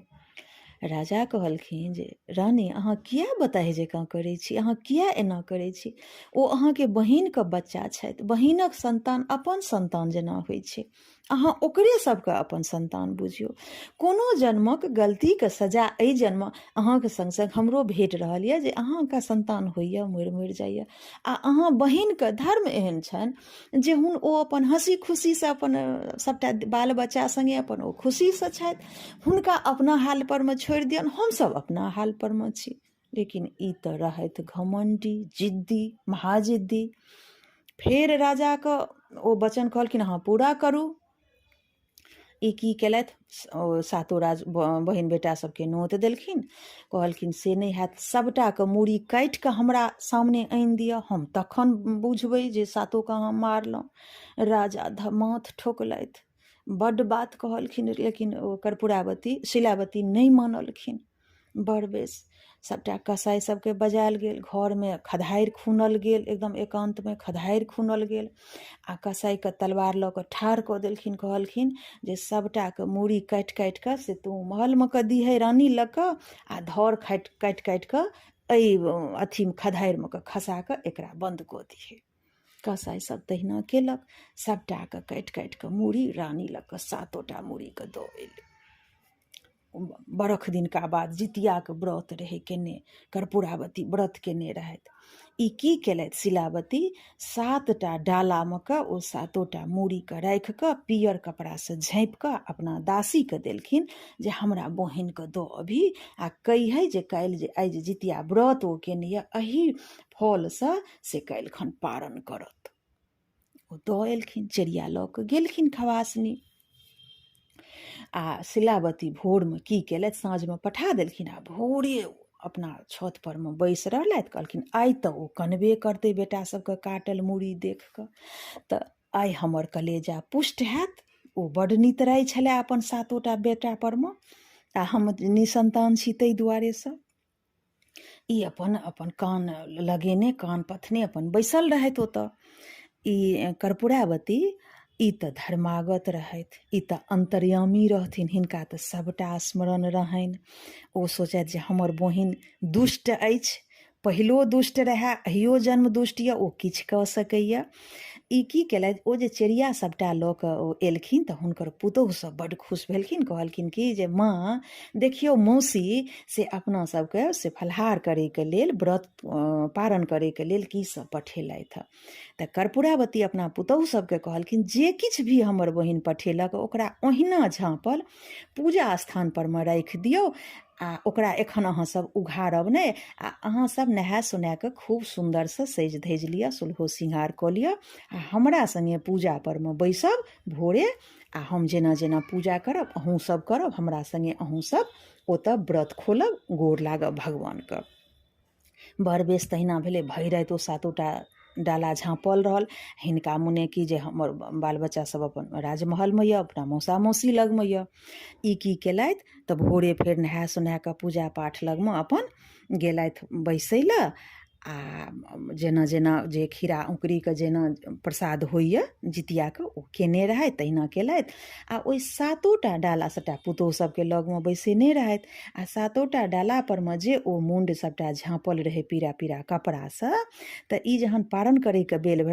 राजा कहलखिन जे रानी, अहाँ किया बताहि जकाँ करै छी, अहाँ किया एना करै छी? ओ अहाँके बहिनके बच्चा छथि, बहिनक सन्तान अपन सन्तान जेना होइ छै, अहाँ ओकरे सबके अपन सन्तान बुझियौ। कोनो जन्मक गलतीके सजा एहि जन्म अहाँके सङ्ग सङ्ग हमरो भेट रहल यऽ जे अहाँके सन्तान होइए मरि मरि जाइए। आ अहाँ बहिनके धर्म एहन छनि जे ओ अपन हँसी खुशीसँ अपन सबटा बाल बच्चा सङ्गे अपन ओ खुशीसँ छथि, हुनका अपना हाल परमे छोड़ि दियौन, हमसब अपना हाल परमे छी। लेकिन ई तऽ रहथि घमण्डी, जिद्दी, महाजिद्दी। फेर राजाके ओ वचन कहलखिन अहाँ पूरा करू। ई की केलथि, ओ सातो राज बहिन बेटा सबके नोत देलखिन, कहलखिन से नहि हैत, सबटाके मूड़ी काटि कऽ हमरा सामने आनि दिअ, हम तखन बुझबै जे सातोके अहाँ मारलहुँ। राजा माथ ठोकलथि, बड्ड बात कहलखिन, लेकिन ओ कर्पूरावती शिलावती नहि मानलखिन। बड़ बेस सभटा कसाइ सभके बजायल गेल, घरमे खधारि खुनल गेल, एकदम एकान्तमे खधारि खुनल गेल आ कसाइके तलवार लऽ कऽ ठाढ़ कऽ देलखिन। कहलखिन जे सभटाके मूड़ी काटि काटि कऽ से तू महलमे कऽ दिहे रानी लऽ कऽ, आ धर काटि काटि कऽ एहि अथीमे खधारिमे कऽ खसा कऽ एकरा बन्द कऽ दिहे। कसाइ सब तहिना केलक, सभटाके काटि काटि कऽ मूड़ी रानी लऽ कऽ सातोटा मूड़ीके दऽ एलै। बरख दिनका बाद जितियाके व्रत रहै केने, कर्पूरावती व्रत केने रहथि। ई की केलथि शिलावती, सातटा डालामे कऽ ओ सातोटा मूड़ीके राखि कऽ पियर कपड़ासँ झाँपि कऽ अपना दासीके देलखिन जे हमरा बहिनके दऽ अबही आ कहिहे जे काल्हि जे आइ जे जितिया व्रत ओ केने यऽ एहि फलसँ से काल्हिखन पारण करत। ओ दऽ एलखिन, चेरिया लऽ कऽ गेलखिन खवासनी। आ शिलावती भोरमे की केलथि, साँझमे पठा देलखिन आ भोरे अपना छत पर मे बैस रहलथि। कहलखिन आइ तऽ ओ कनबे करतै बेटा सबके काटल मूड़ी देख कऽ, तऽ आइ हमर कलेजा पुष्ट हैत। ओ बड्ड नितराइ छलै अपन सातोटा बेटा परमे, आ हम निसन्तान छी ताहि दुआरेसँ। ई अपन अपन कान लगेने कान पथने अपन बैसल रहथि ओतऽ। ई कर्पूरावती ई तऽ धर्मागत रहथि, ई तऽ अन्तर्यामी रहथिन, हिनका तऽ सभटा स्मरण रहनि। ओ सोचथि जे हमर बहिन दुष्ट अछि, पहिलो दुष्ट रहए, अहियो जन्म दुष्ट यऽ, ओ किछु कऽ सकैए। ई की केलथि, ओ जे चेरिया सभटा लऽ कऽ ओ एलखिन तऽ हुनकर पुतोहु सब बड्ड खुश भेलखिन। कहलखिन कि जे माँ देखियौ मौसी से अपना सबके से फलाहार करैके लेल, व्रत पारण करैके लेल की सब पठेलथि हँ। तऽ कर्पूरावती अपना पुतोहु सबके कहलखिन जे किछु भी हमर बहिन पठेलक ओकरा ओहिना झाँपल पूजा स्थान पर मे राखि दियौ आ ओकरा एखन अहाँ सब उघारब नहि, आ अहाँ सब नहा सोना कऽ खूब सुन्दरसँ सजि धजि लिअ, सोलहो सिंगार कऽ लिअ आ हमरा सङ्गे पूजा परमे बैसब भोरे, आ हम जेना जेना पूजा करब अहूँ सब करब, हमरा सङ्गे अहूँ सब ओतऽ व्रत खोलब, गोर लागब भगवानके। बड़ बेस तहिना भेलै। भरि राति ओ सातोटा डाला झाँपल रहल। हिनका मोने कि जे हमर बाल बच्चा सब अपन राजमहलमे यऽ, अपना मौसा मौसी लगमे यऽ। ई की केलथि तऽ भोरे फेर नहा सोना कऽ पूजा पाठ लगमे अपन गेलथि बैसै लए आ जेना जेना जे खीरा औंकुरीके जेना प्रसाद होइए जितियाके ओ केने रहथि तहिना केलथि। आ ओहि सातोटा डाला सबटा पुतोहु सबके लगमे बैसेने रहथि आ सातोटा डाला परमे जे ओ मुण्ड सबटा झाँपल रहै पीरा पीरा कपड़ासँ, तऽ ई जहन पारण करैके बेर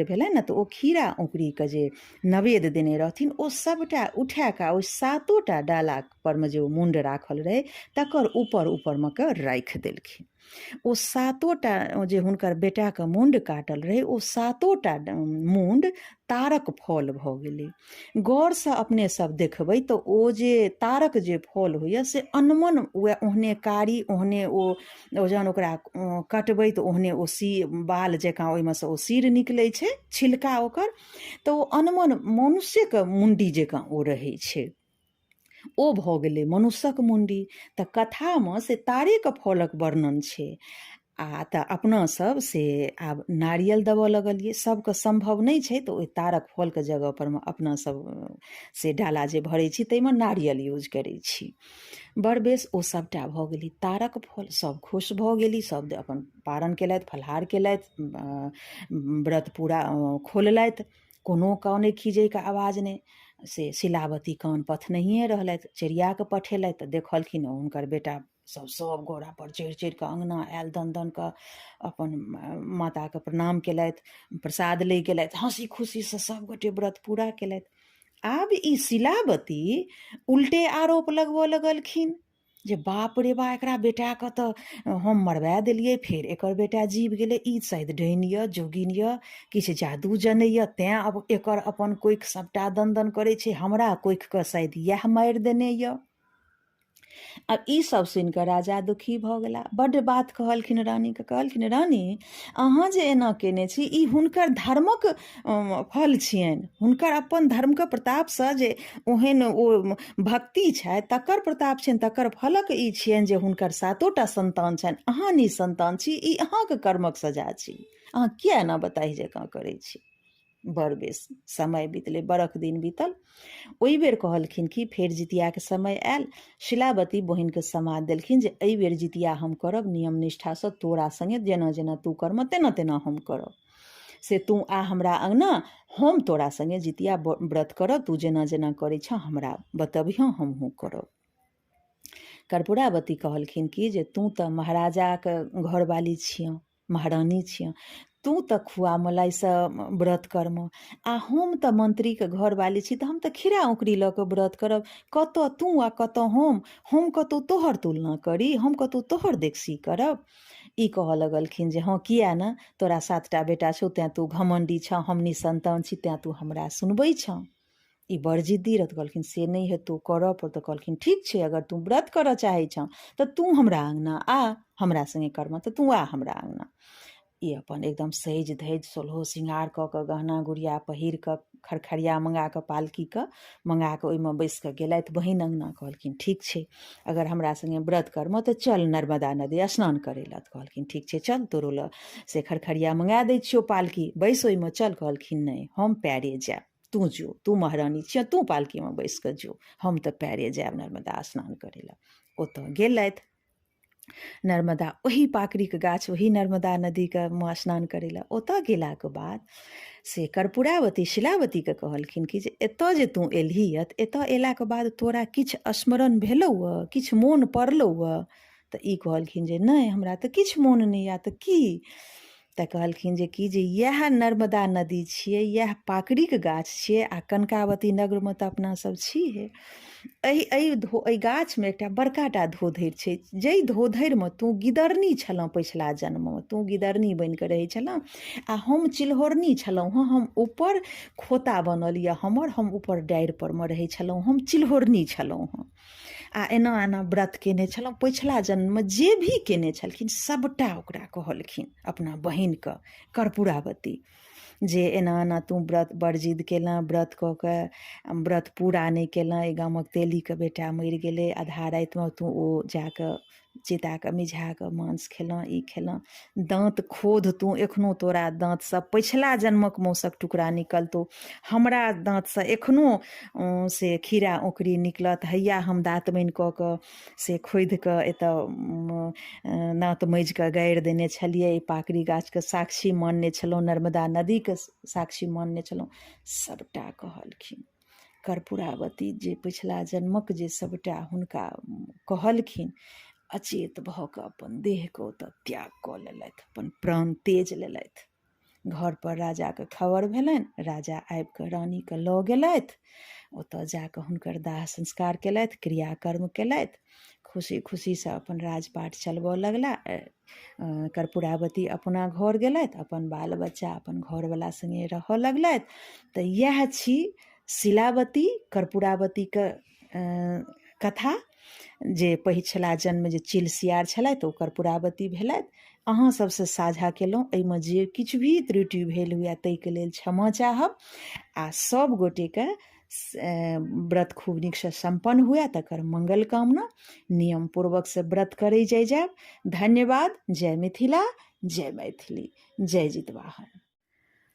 भेलनि ने तऽ ओ खीरा औंकुरीके जे नवेद देने रहथिन ओ सबटा उठाकऽ ओहि सातोटा डाला परमे जे ओ मुण्ड राखल रहै तकर ऊपर ऊपरमे कऽ राखि देलखिन। ओ सातोटा जे हुनकर बेटाके मुण्ड काटल रहै ओ सातोटा मुण्ड तारक फल भऽ गेलै। गौरसँ अपने सब देखबै तऽ ओ जे तारक जे फल होइए से अनमन वएह ओहने कारी ओहने ओ जहन ओकरा कटबै तऽ ओहने ओ बाल जकाँ ओहिमे सँ ओ सिर निकलै छै छिलका ओकर, तऽ ओ अनमन मनुष्यके मुण्डी जकाँ ओ रहै छै। ओ भऽ गेलै मनुष्यक मुण्डी। तऽ कथामे से तारेके फलक वर्णन छै। आ तऽ अपना सब से आब नारियल देबऽ लगलियै, सबके सम्भव नहि छै तऽ ओहि तारक फलके जगह परमे अपना सब से डाला जे भरै छी ताहिमे नारियल यूज करै छी। बड़ बेस ओ सबटा भऽ गेलै तारक फल, सब खुश भऽ गेली, सब अपन पारण केलथि, फलाहार केलथि, व्रत पूरा खोललथि, कोनो कानै खीजैके आवाज नहि। से शिलावती कान पथनहिए रहलथि, चिड़ियाके पठेलथि तऽ देखलखिन हुनकर बेटा सब सब घोड़ापर चढ़ि चढ़ि कऽ अङ्गना आयल, दन दन कऽ अपन माताके प्रणाम केलथि, प्रसाद लै गेलथि, हँसी खुशीसँ सब गोटे व्रत पूरा केलथि। आब ई शिलावती उल्टे आरोप लगबऽ लगलखिन जे बाप रे बा, एकरा बेटाके तऽ हम मरबा देलियै, फेर एकर बेटा जीव गेलै, ई शायद डाइन यऽ, जोगिन यऽ, किछु जादू जनैए, तैँ आब एकर अपन कोखि सभटा दन दन करै छै, हमरा कोखिके शायद इएह मारि देने यऽ। आब ई सब सुनिकऽ राजा दुखी भऽ गेला। बड्ड बात कहलखिन रानीके, कहलखिन रानी अहाँ जे एना केने छी ई हुनकर धर्मक फल छियनि, हुनकर अपन धर्मके प्रतापसँ जे ओहन ओ भक्ति छथि तकर प्रताप छियनि, तकर फलक ई छियनि जे हुनकर सातोटा सन्तान छनि, अहाँ निसन्तान छी, ई अहाँके कर्मक सजा छी, अहाँ किया एना बताहि जकाँ करै छी। बड़ बेस समय बितलै, बरख दिन बीतल। ओहि बेर कहलखिन कि फेर जितियाके समय आयल, शिलावती बहिनके समाद देलखिन जे एहि बेर जितिया हम करब नियम निष्ठासँ, तोरा सङ्गे जेना जेना तू करबह तेना तेना हम करब, से तू आ हमरा अङ्गना, हम तोरा सङ्गे जितिया व्रत करब, तू जेना जेना करै छह हमरा बतबिहँ, हमहूँ करब। कर्पूरावती कहलखिन कि जे तू तऽ महाराजाके घरवाली छियह, महारानी छियह, तू तऽ खुआ मलाइसँ व्रत करमह आ हम तऽ मन्त्रीके घरवाली छी तऽ हम तऽ खीरा औँकरी लऽ कऽ व्रत करब, कतऽ तू आ कतऽ हम, हम कतहु तोहर तुलना करी, हम कतहु तोहर देखसी करब। ई कहऽ लगलखिन जे हँ किया ने, तोरा सातटा बेटा छौ तेँ तू घमण्डी छह, हम निसन्तान छी तेँ तू हमरा सुनबै छह। ई बड़ जिद्दी रहथि, कहलखिन से नहि हेतौ, करऽ पड़तौ। कहलखिन ठीक छै, अगर तू व्रत करऽ चाहै छह तऽ तू हमरा अङ्गना आ, हमरा सङ्गे करबह तऽ तू आ हमरा अङ्गना। ई अपन एकदम सजि धजि सोलहो श्रृंगार कऽ कऽ गहना गुड़िया पहिर कऽ खरखरिया मङ्गा कऽ पालकीके मङ्गा कऽ ओहिमे बैस कऽ गेलथि बहिन अङ्गना। कहलखिन ठीक छै, अगर हमरा सङ्गे व्रत करबह तऽ चल नर्मदा नदी स्नान करै लए। तऽ कहलखिन ठीक छै चल, तोरो लए से खरखरिया मङ्गा दै छियौ पालकी, बैस ओहिमे चल। कहलखिन नहि, हम पैरे जायब, तू जो, तू महारानी छियह, तू पालकीमे बैस कऽ जो, हम तऽ पैरे जायब नर्मदा स्नान करै लए। ओतऽ गेलथि नर्मदा ओही पाकड़िके गाछ ओही नर्मदा नदीके मे स्नान करै लए। ओतऽ गेलाके बाद से कर्पूरावती शिलावतीके कहलखिन कि जे एतऽ जे तू एलही यऽ तऽ एतऽ एलाके बाद तोरा किछु स्मरण भेलौ यऽ, किछु मोन पड़लौ यऽ? तऽ ई कहलखिन जे नहि, हमरा तऽ किछु मोन नहि यऽ। तऽ की? तऽ कहलखिन जे कि जे इएह नर्मदा नदी छियै, इएह पाकड़िके गाछ छियै आ कनकावती नगरमे तऽ अपना सब छिहे। एहि एहि धो एहि गाछमे एकटा बड़का टा धोधरि छै, जाहि धोधरिमे तू गिदरनी छलहुँ पछिला जन्ममे, तू गिदरनी बनिकऽ रहै छलहुँ आ हम चिल्होरनी छलहुँ हँ, हम ऊपर खोता बनल यऽ हमर, हम ऊपर डारिपर मे रहै छलहुँ, हम चिल्होरनी छलहुँ हँ आ एना एना व्रत केने छलहुँ पछिला जन्ममे। जे भी केने छलखिन सबटा ओकरा कहलखिन अपना बहिनके कर्पूरावती जे एना एना तू व्रत बड़ जिद केलह, व्रत कऽ कऽ व्रत पूरा नहि केलह, एहि गामक तेलीके बेटा मरि गेलै, आधा रातिमे तू ओ जाकऽ चिताके मिझा कऽ मांस खेलहुँ, ई खेलहुँ। दाँत खोध तू, एखनो तोरा दाँतसँ पछिला जन्मक मौसक टुकड़ा निकलतौ, हमरा दाँतसँ एखनो से खीरा औंकरी निकलत। हैया हम दाँतमनि कऽ कऽ से खोधि कऽ एतऽ दाँत माजि कऽ गाड़ि देने छलियै। पाकड़ि गाछके साक्षी मानने छलहुँ, नर्मदा नदीके साक्षी मानने छलहुँ। सभटा कहलखिन कर्पूरावती, जे पछिला जन्मक जे सभटा हुनका कहलखिन। अचेत भऽ कऽ अपन देहके ओतऽ त्याग कऽ लेलथि, अपन प्राण तेज लेलथि। घरपर राजाके खबर भेलनि, राजा आबिकऽ रानीके लऽ गेलथि। ओतऽ जाकऽ हुनकर दाह संस्कार केलथि, क्रियाकर्म केलथि, खुशी खुशीसँ अपन राजपाट चलबऽ लगला। कर्पूरावती अपना घर गेलथि, अपन बाल बच्चा अपन घरवला सङ्गे रहऽ लगलथि। तऽ इएह छी शिलावती कर्पूरावतीके कथा, जे पछिला जन्म जे चिल सियार छलथि ओ कर्पूरावती भेलथि। अहाँ सबसँ साझा केलहुँ, एहिमे जे किछु भी त्रुटि भेल हुए ताहिके लेल क्षमा चाहब आ सब गोटेके व्रत खूब नीकसँ सम्पन्न हुए तकर मंगल कामना। नियम पूर्वक से व्रत करै जाय जायब। धन्यवाद। जय मिथिला, जय मैथिली, जय जितवाहन।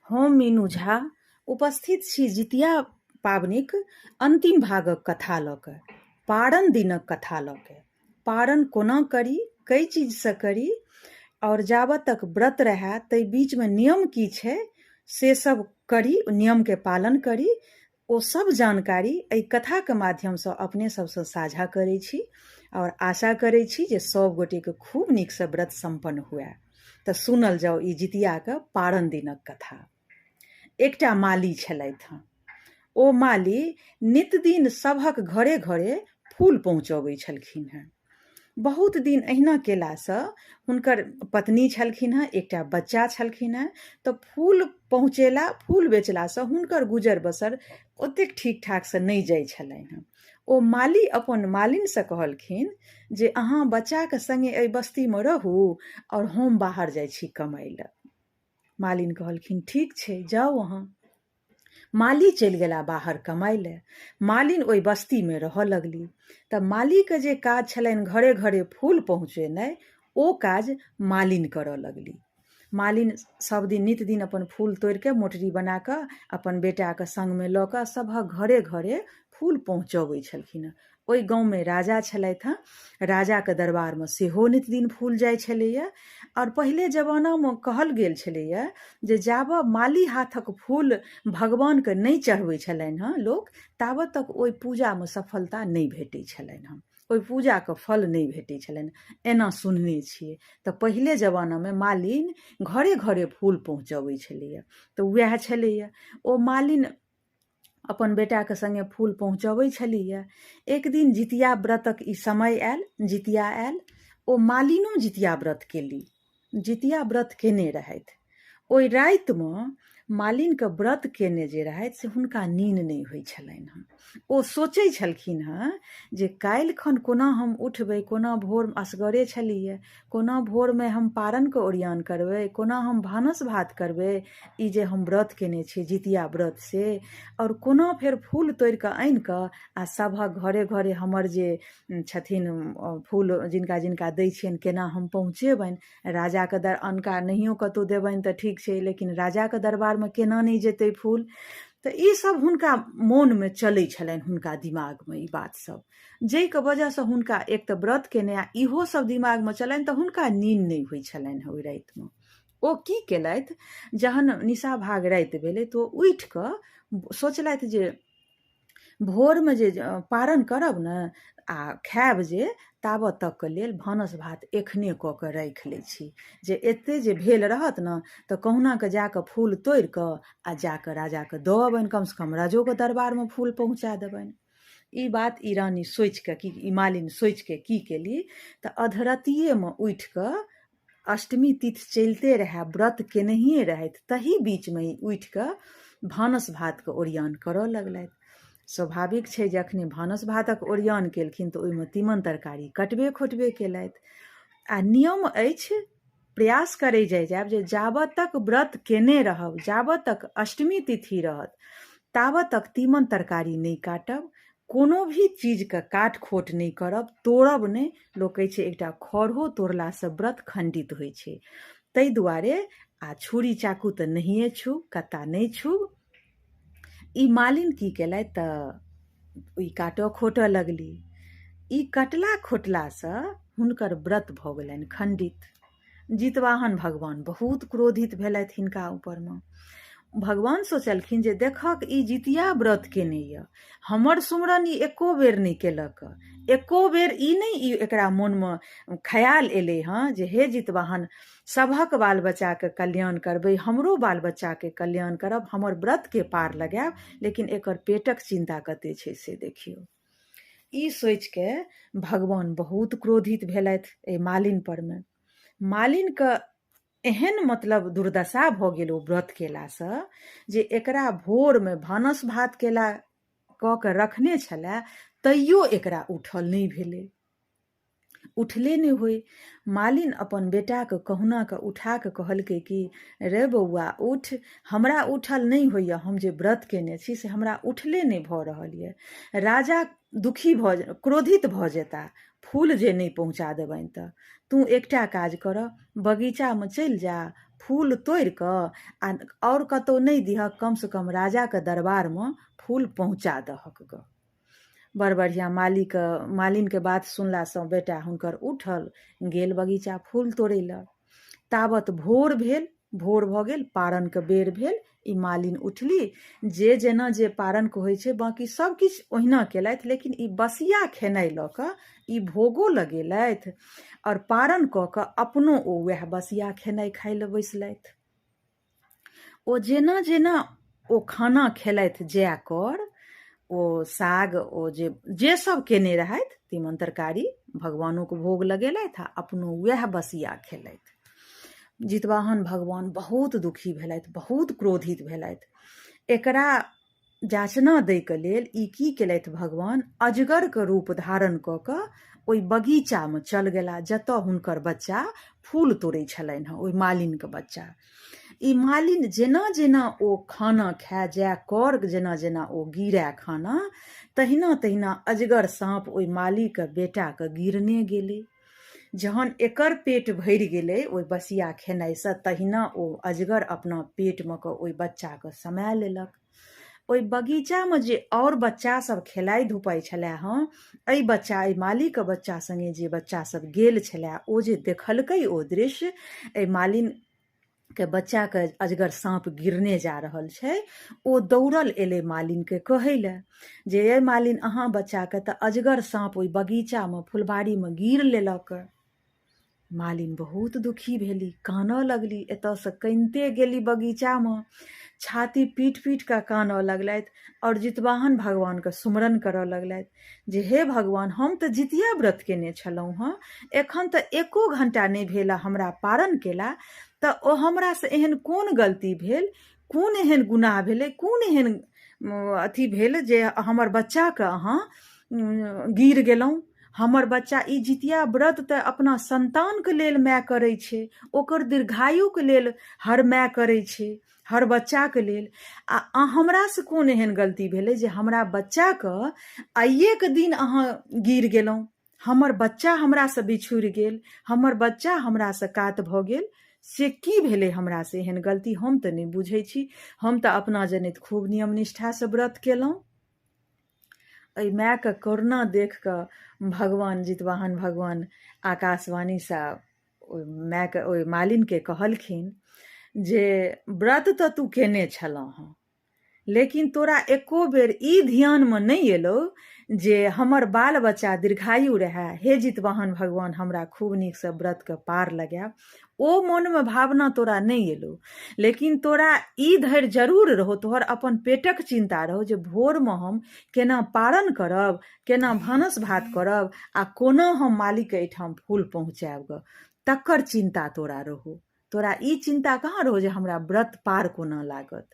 हम मीनू झा उपस्थित छी जितिया पाबनिक अन्तिम भागक कथा लऽ कऽ, पारन दिनक कथा लऽ कऽ। पारन कोना करी, कै चीजसँ करी आओर जाबत तक व्रत रहए ताहि बीचमे नियम की छै से सब करी, नियमके पालन करी, ओ सब जानकारी एहि कथाके माध्यमसँ अपने सबसँ साझा करै छी आओर आशा करै छी जे सब गोटेके खूब नीकसँ व्रत सम्पन्न हुए। तऽ सुनल जाउ ई जितियाके पारन दिनक कथा। एकटा माली छलथि हँ। ओ माली नितदिन सभक घरे घरे फूल पहुँचबै छलखिन हेँ। बहुत दिन अहिना केलासँ हुनकर पत्नी छलखिन हेँ, एकटा बच्चा छलखिन हेँ, तऽ फूल पहुँचेला, फूल बेचलासँ हुनकर गुजर बसर ओतेक ठीक ठाकसँ नहि जाइ छलनि हेँ। ओ माली अपन मालिनसँ कहलखिन जे अहाँ बच्चाके सङ्गे एहि बस्तीमे रहू आओर हम बाहर जाइ छी कमाइ लए। मालिन कहलखिन ठीक छै, जाउ अहाँ। माली चलि गेला बाहर कमाइ लए। मालिन ओहि बस्तीमे रहऽ लगली। तऽ मालीके जे काज छलनि घरे घरे फूल पहुँचेनाइ, ओ काज मालिन करऽ लगली। मालिन सब दिन नित दिन अपन फूल तोड़िके मोटरी बना कऽ अपन बेटाके सङ्गमे लऽ कऽ सभक घरे घरे फूल पहुँचबै छलखिन हँ। ओहि गाँवमे राजा छलथि हँ, राजाके दरबारमे सेहो नित दिन फूल जाइ छलैए। आओर पहिले जमानामे कहल गेल छलैए जे जाबऽ माली हाथक फूल भगवानके नहि चढ़बै छलनि हँ लोक, ताबत तक ओहि पूजामे सफलता नहि भेटै छलनि हँ, ओहि पूजाके फल नहि भेटै छलनि, एना सुनने छियै। तऽ पहिले जमानामे मालिन घरे घरे फूल पहुँचबै छलैए, तऽ उएह छलैए। ओ मालिन अपन बेटाके सङ्गे फूल पहुँचबै छलैए। एक दिन जितिया व्रतक ई समय आयल, जितिया आयल। ओ मालिनो जितिया व्रत केली, जितिया व्रत केने रहथि। ओहि रातिमे मालिनके व्रत केने जे रहथि से हुनका नीन नहि होइ छलनि हँ। ओ सोचै छलखिन हँ जे काल्हि खन कोना हम उठबै, कोना भोर असगरे छलैए, कोना भोरमे हम पारनके ओरियान करबै, कोना हम भानस भात करबै, ई जे हम व्रत केने छी जितिया व्रत से, आओर कोना फेर फूल तोड़िकऽ आनिकऽ आ सभक घरे घरे हमर जे छथिन फूल जिनका जिनका दै छियनि केना हम पहुँचेबनि राजाके दर। अनका नहियो कतहु देबनि तऽ ठीक छै, लेकिन राजाके दरबारमे केना नहि जेतै फूल? तऽ ईसब हुनका मोनमे चलै छलनि, हुनका दिमागमे ई बात सब, जाहिके वजहसँ हुनका एक तऽ व्रत केने आ इहो सब दिमागमे चलनि, तऽ हुनका नीन नहि होइ छलनि हँ ओहि रातिमे। ओ की केलथि, जहन निशा भाग राति भेलै तऽ ओ उठि कऽ सोचलथि जे भोरमे जे पारन करब ने आ खायब, जे ताबत तकके लेल भानस भात एखने कऽ कऽ राखि लै छी, जे एते जे भेल रहत ने तऽ कहुना कऽ जा कऽ फूल तोड़ि कऽ आ जा कऽ राजाके दऽ अबनि, कमसँ कम राजोके दरबारमे फूल पहुँचा देबनि। ई बात ई रानी सोचि कऽ की, ई मालिन सोचि कऽ की केली तऽ अधरतियेमे उठि कऽ, अष्टमी तिथि चलिते रहए, व्रत केनहिए रहथि, तही बीचमे ई उठि कऽ भानस भातके ओरियान करऽ लगलथि। स्वाभाविक छै, जखने भानस भातक ओरियान केलखिन तऽ ओहिमे तीमन तरकारी कटबे खोटबे केलथि। आ नियम अछि, प्रयास करै जाइ जायब जे जाबत तक व्रत केने रहब, जाबत तक अष्टमी तिथि रहत, ताबत तक तीमन तरकारी नहि काटब। कोनो भी चीजके काट खोट नहि करब, तोड़ब नहि। लोक कहै छै एकटा खढ़ो तोड़लासँ व्रत खण्डित होइ छै, ताहि दुआरे आ छुरी चाकू तऽ नहिए छू, कत्ता नहि छू। ई मालिन की केलथि तऽ ई काटऽ खोटऽ लगली। ई कटला खोटलासँ हुनकर व्रत भऽ गेलनि खण्डित। जितवाहन भगवान बहुत क्रोधित भेलथि हिनका ऊपरमे। भगवान सोचलखिन जे देखक ई जितिया व्रत केने यऽ, हमर सुमरन ई एको बेर नहि केलक, एको बेर ई नहि ई एकरा मोनमे खयाल एलै हँ जे हे जितवाहन सभक बाल बच्चाके कल्याण करबै, हमरो बाल बच्चाके कल्याण करब, हमर व्रतके पार लगायब, लेकिन एकर पेटक चिन्ता कते छै से देखियौ। ई सोचिके भगवान बहुत क्रोधित भेलथि एहि मालिन परमे। मालिनके एहन मतलब दुर्दशा भऽ गेल ओ व्रत केलासँ जे एकरा भोरमे भानस भात केला कऽ के रखने छलए तैयो एकरा उठल नहि भेलै, उठले नहि होय। मालिन अपन बेटाके कहुना कऽ उठा कऽ कहलकै कि रे बौआ उठ, हमरा उठल नहि होइए, हम जे व्रत केने छी से हमरा उठले नहि भऽ रहल यऽ। राजा दुखी भऽ क्रोधित भऽ जेता फूल जे नहि पहुँचा देबनि तऽ। तू एकटा काज कर, बगीचामे चलि जा, फूल तोड़ि कऽ आ आओर कतहु नहि दिहक, कमसँ कम राजाके दरबारमे फूल पहुँचा दहक गऽ। बड़ बढ़िआँ मालीके मालिनके बात सुनलासँ बेटा हुनकर उठल, गेल बगीचा फूल तोड़ै लए। ताबत भोर भेल, भोर भऽ गेल, पारनके बेर भेल। ई मालिन उठली, जे जेना जे पारनके होइ छै बाँकी सब किछु ओहिना केलथि, लेकिन ई बसिया खेनाइ लऽ कऽ ई भोगो लगेलथि आओर पारन कऽ कऽ अपनो ओ वएह बसिया खेनाइ खाइ लए बैसलथि। ओ जेना जेना ओ खाना खेलथि जाए कर ओ साग ओ जे जे सब केने रहथि तीमन तरकारी भगवानोके भोग लगेलथि आ अपनो वएह बसिया खेलथि। जितवाहन भगवान बहुत दुखी भेलथि, बहुत क्रोधित भेलथि। एकरा जाचना दैके लेल ई की केलथि भगवान अजगरके रूप धारण कऽ कऽ ओहि बगीचामे चल गेला जतऽ हुनकर बच्चा फूल तोड़ै छलनि हँ, ओहि मालिनके बच्चा। ई मालिन जेना जेना ओ खाना खाए जाए कर, जेना जेना ओ गिरए खाना, तहिना तहिना अजगर साँप ओहि मालीके बेटाके गिरने गेलै। जहन एकर पेट भरि गेलै ओहि बसिया खेनाइसँ तहिना ओ अजगर अपना पेटमे कऽ ओहि बच्चाके समाए लेलक। ओहि बगीचामे जे आओर बच्चा सब खेलाइ धुपाइ छलै हँ, एहि बच्चा एहि मालीके बच्चा सङ्गे जे बच्चा सब गेल छलै ओ जे देखलकै ओ दृश्य, एहि मालिन के बच्चाके अजगर साँप गिरने जा रहल छै, ओ दौड़ल एलै मालिनके कहै लए जे यै मालिन अहाँ बच्चाके तऽ अजगर साँप ओहि बगीचामे फुलबाड़ीमे गीर लेलक। मालिन बहुत दुखी भेली, कानऽ लगली, एतऽसँ कनिते गेली बगीचामे, छाती पीट पीट कऽ कानऽ लगलथि आओर जितवाहन भगवानके सुमरन करऽ लगलथि जे हे भगवान हम तऽ जितिया व्रत केने छलहुँ हँ, एखन तऽ एको घण्टा नहि भेल हमरा पारण केला, तऽ ओ हमरासँ एहन कोन गलती भेल, कोन एहन गुनाह भेलै, कोन एहन अथी भेल जे हमर बच्चाके अहाँ गीर गेलहुँ। हमर बच्चा ई जितिया व्रत तऽ अपना संतानके लेल माय करै छै, ओकर दीर्घायुके लेल हर माय करै छै, हर बच्चाके लेल, आ हमरासँ कोन एहन गलती भेलै जे हमरा बच्चाके आइएके दिन अहाँ गिर गेलहुँ, हमर बच्चा हमरासँ बिछुड़ि गेल, हमर बच्चा हमरासँ कात भऽ गेल, से की भेलै हमरासँ एहन गलती हम तऽ नहि बुझै छी। हम तऽ अपना जनैत खूब नियम निष्ठासँ व्रत केलहुँ। एहि मायके करुणा देख कऽ भगवान जितवाहन भगवान आकाशवाणीसँ ओहि मायके ओहि मालिनके कहलखिन जे व्रत तऽ तू केने छलह हँ, लेकिन तोरा एको बेर ई ध्यानमे नहि एलौ जे हमर बाल बच्चा दीर्घायु रहए, हे जितवाहन भगवान हमरा खूब नीकसँ व्रतके पार लगायब, ओ मोनमे भावना तोरा नहि एलौ। लेकिन तोरा ई धरि जरूर रहौ, तोहर अपन पेटक चिन्ता रहौ जे भोरमे हम केना पारण करब, केना भानस भात करब आ कोना हम मालिकके एहिठाम फूल पहुँचायब गऽ, तकर चिन्ता तोरा रहौ। तोरा ई चिन्ता कहाँ रहौ जे हमरा व्रत पार कोना लागत।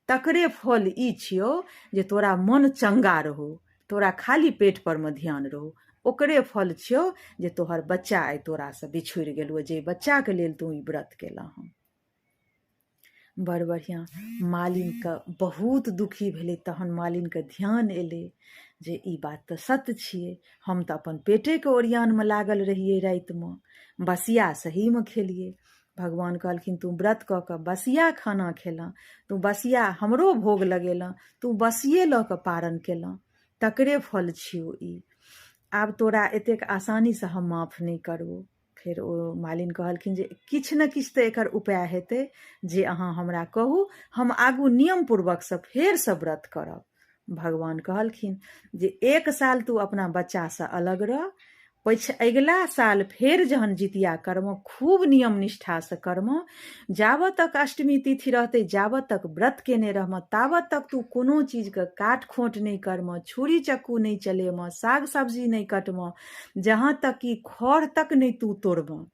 तकरे फल ई छियौ जे तोरा मन चंगा रहौ, तोरा खाली पेट पर मे ध्यान रहौ। ओकरे फल छियौ जे तोहर बच्चा आइ तोरासँ बिछुड़ि गेलौ, जे बच्चाके लेल तू ई व्रत केलह हँ। बड़ बढ़िआँ। मालिनके बहुत दुखी भेलै। तहन मालिनके ध्यान एलै जे ई बात तऽ सत्य छियै, हम तऽ अपन पेटेके ओरियानमे लागल रहियै, रातिमे बसिया सहीमे खेलियै। भगवान कहलखिन, तू व्रत कऽ कऽ बसिया खाना खेलह, तू बसिया हमरो भोग लगेलह, तू बसिये लऽ कऽ पारन केलह, तकरे फल छियौ ई। आब तोरा एतेक आसानीसँ हम माफ नहि करबौ। फेर ओ मालिन कहलखिन जे किछु ने किछु तऽ एकर उपाय हेतै, जे अहाँ हमरा कहू, हम आगू नियम पूर्वकसँ फेरसँ व्रत करब। भगवान कहलखिन जे एक साल तू अपना बच्चासँ अलग रह, पछि अगिला साल फेर जहन जितिया करबह, खूब नियम निष्ठासँ करबह, जाबत तक अष्टमी तिथि रहतै जाबत तक व्रत केने रहबह, ताबत तक तू कोनो चीजके काट खोँट नहि करबह, छुरी चक्कू नहि चलेबह, साग सब्जी नहि कटबह, जहाँ तक कि खढ़ तक नहि तू तोड़बह,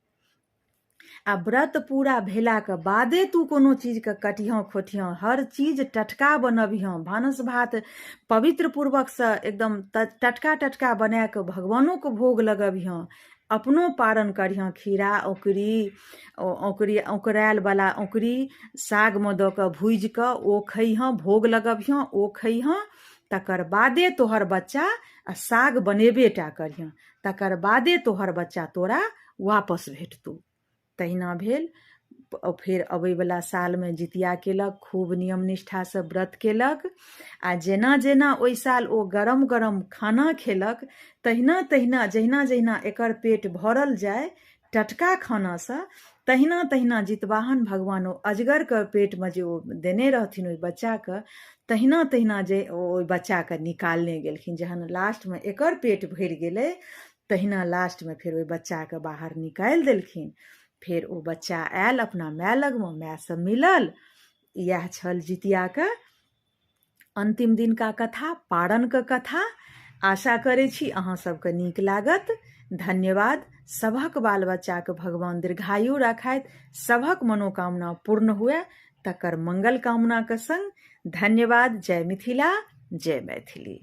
आ व्रत पूरा भेलाके बादे तू कोनो चीजके कटिहँ खोटिहँ, हर चीज टटका बनबिहँ, भानस भात पवित्र पूर्वकसँ एकदम टटका टटका बनाकऽ भगवानोके भोग लगबिहँ, अपनो पारण करिहँ। खीरा औकरी, औकरी औकरायलवला औकरी सागमे दऽ कऽ भूजि कऽ ओ खइहँ, भोग लगबिहँ, ओ खइहँ, तकर बादे तोहर बच्चा, आ साग बनेबे टा करिहँ, तकर बादे तोहर बच्चा तोरा वापस भेटतौ। तहिना भेल। फेर अबैवला सालमे जितिया केलक, खूब नियम निष्ठासँ व्रत केलक, आ जेना जेना ओहि साल ओ गरम गरम खाना खेलक, तहिना तहिना जहिना जहिना एकर पेट भरल जाय टटका खानासँ, तहिना तहिना जितवाहन भगवान ओ अजगरके पेटमे जे ओ देने रहथिन ओहि बच्चाके, तहिना तहिना जे ओ ओहि बच्चाके निकालने गेलखिन। जहन लास्टमे एकर पेट भरि गेलै, तहिना लास्टमे फेर ओहि बच्चाके बाहर निकालि देलखिन। फेर ओ बच्चा आयल अपना माय लगमे, मायसँ मिलल। इएह छल जितियाके अन्तिम दिनका कथा, पारणके कथा। आशा करै छी अहाँ सबके नीक लागत। धन्यवाद। सभक बाल बच्चाके भगवान दीर्घायु राखथि, सभक मनोकामना पूर्ण हुए तकर मंगल कामनाके संग धन्यवाद। जय मिथिला, जय मैथिली।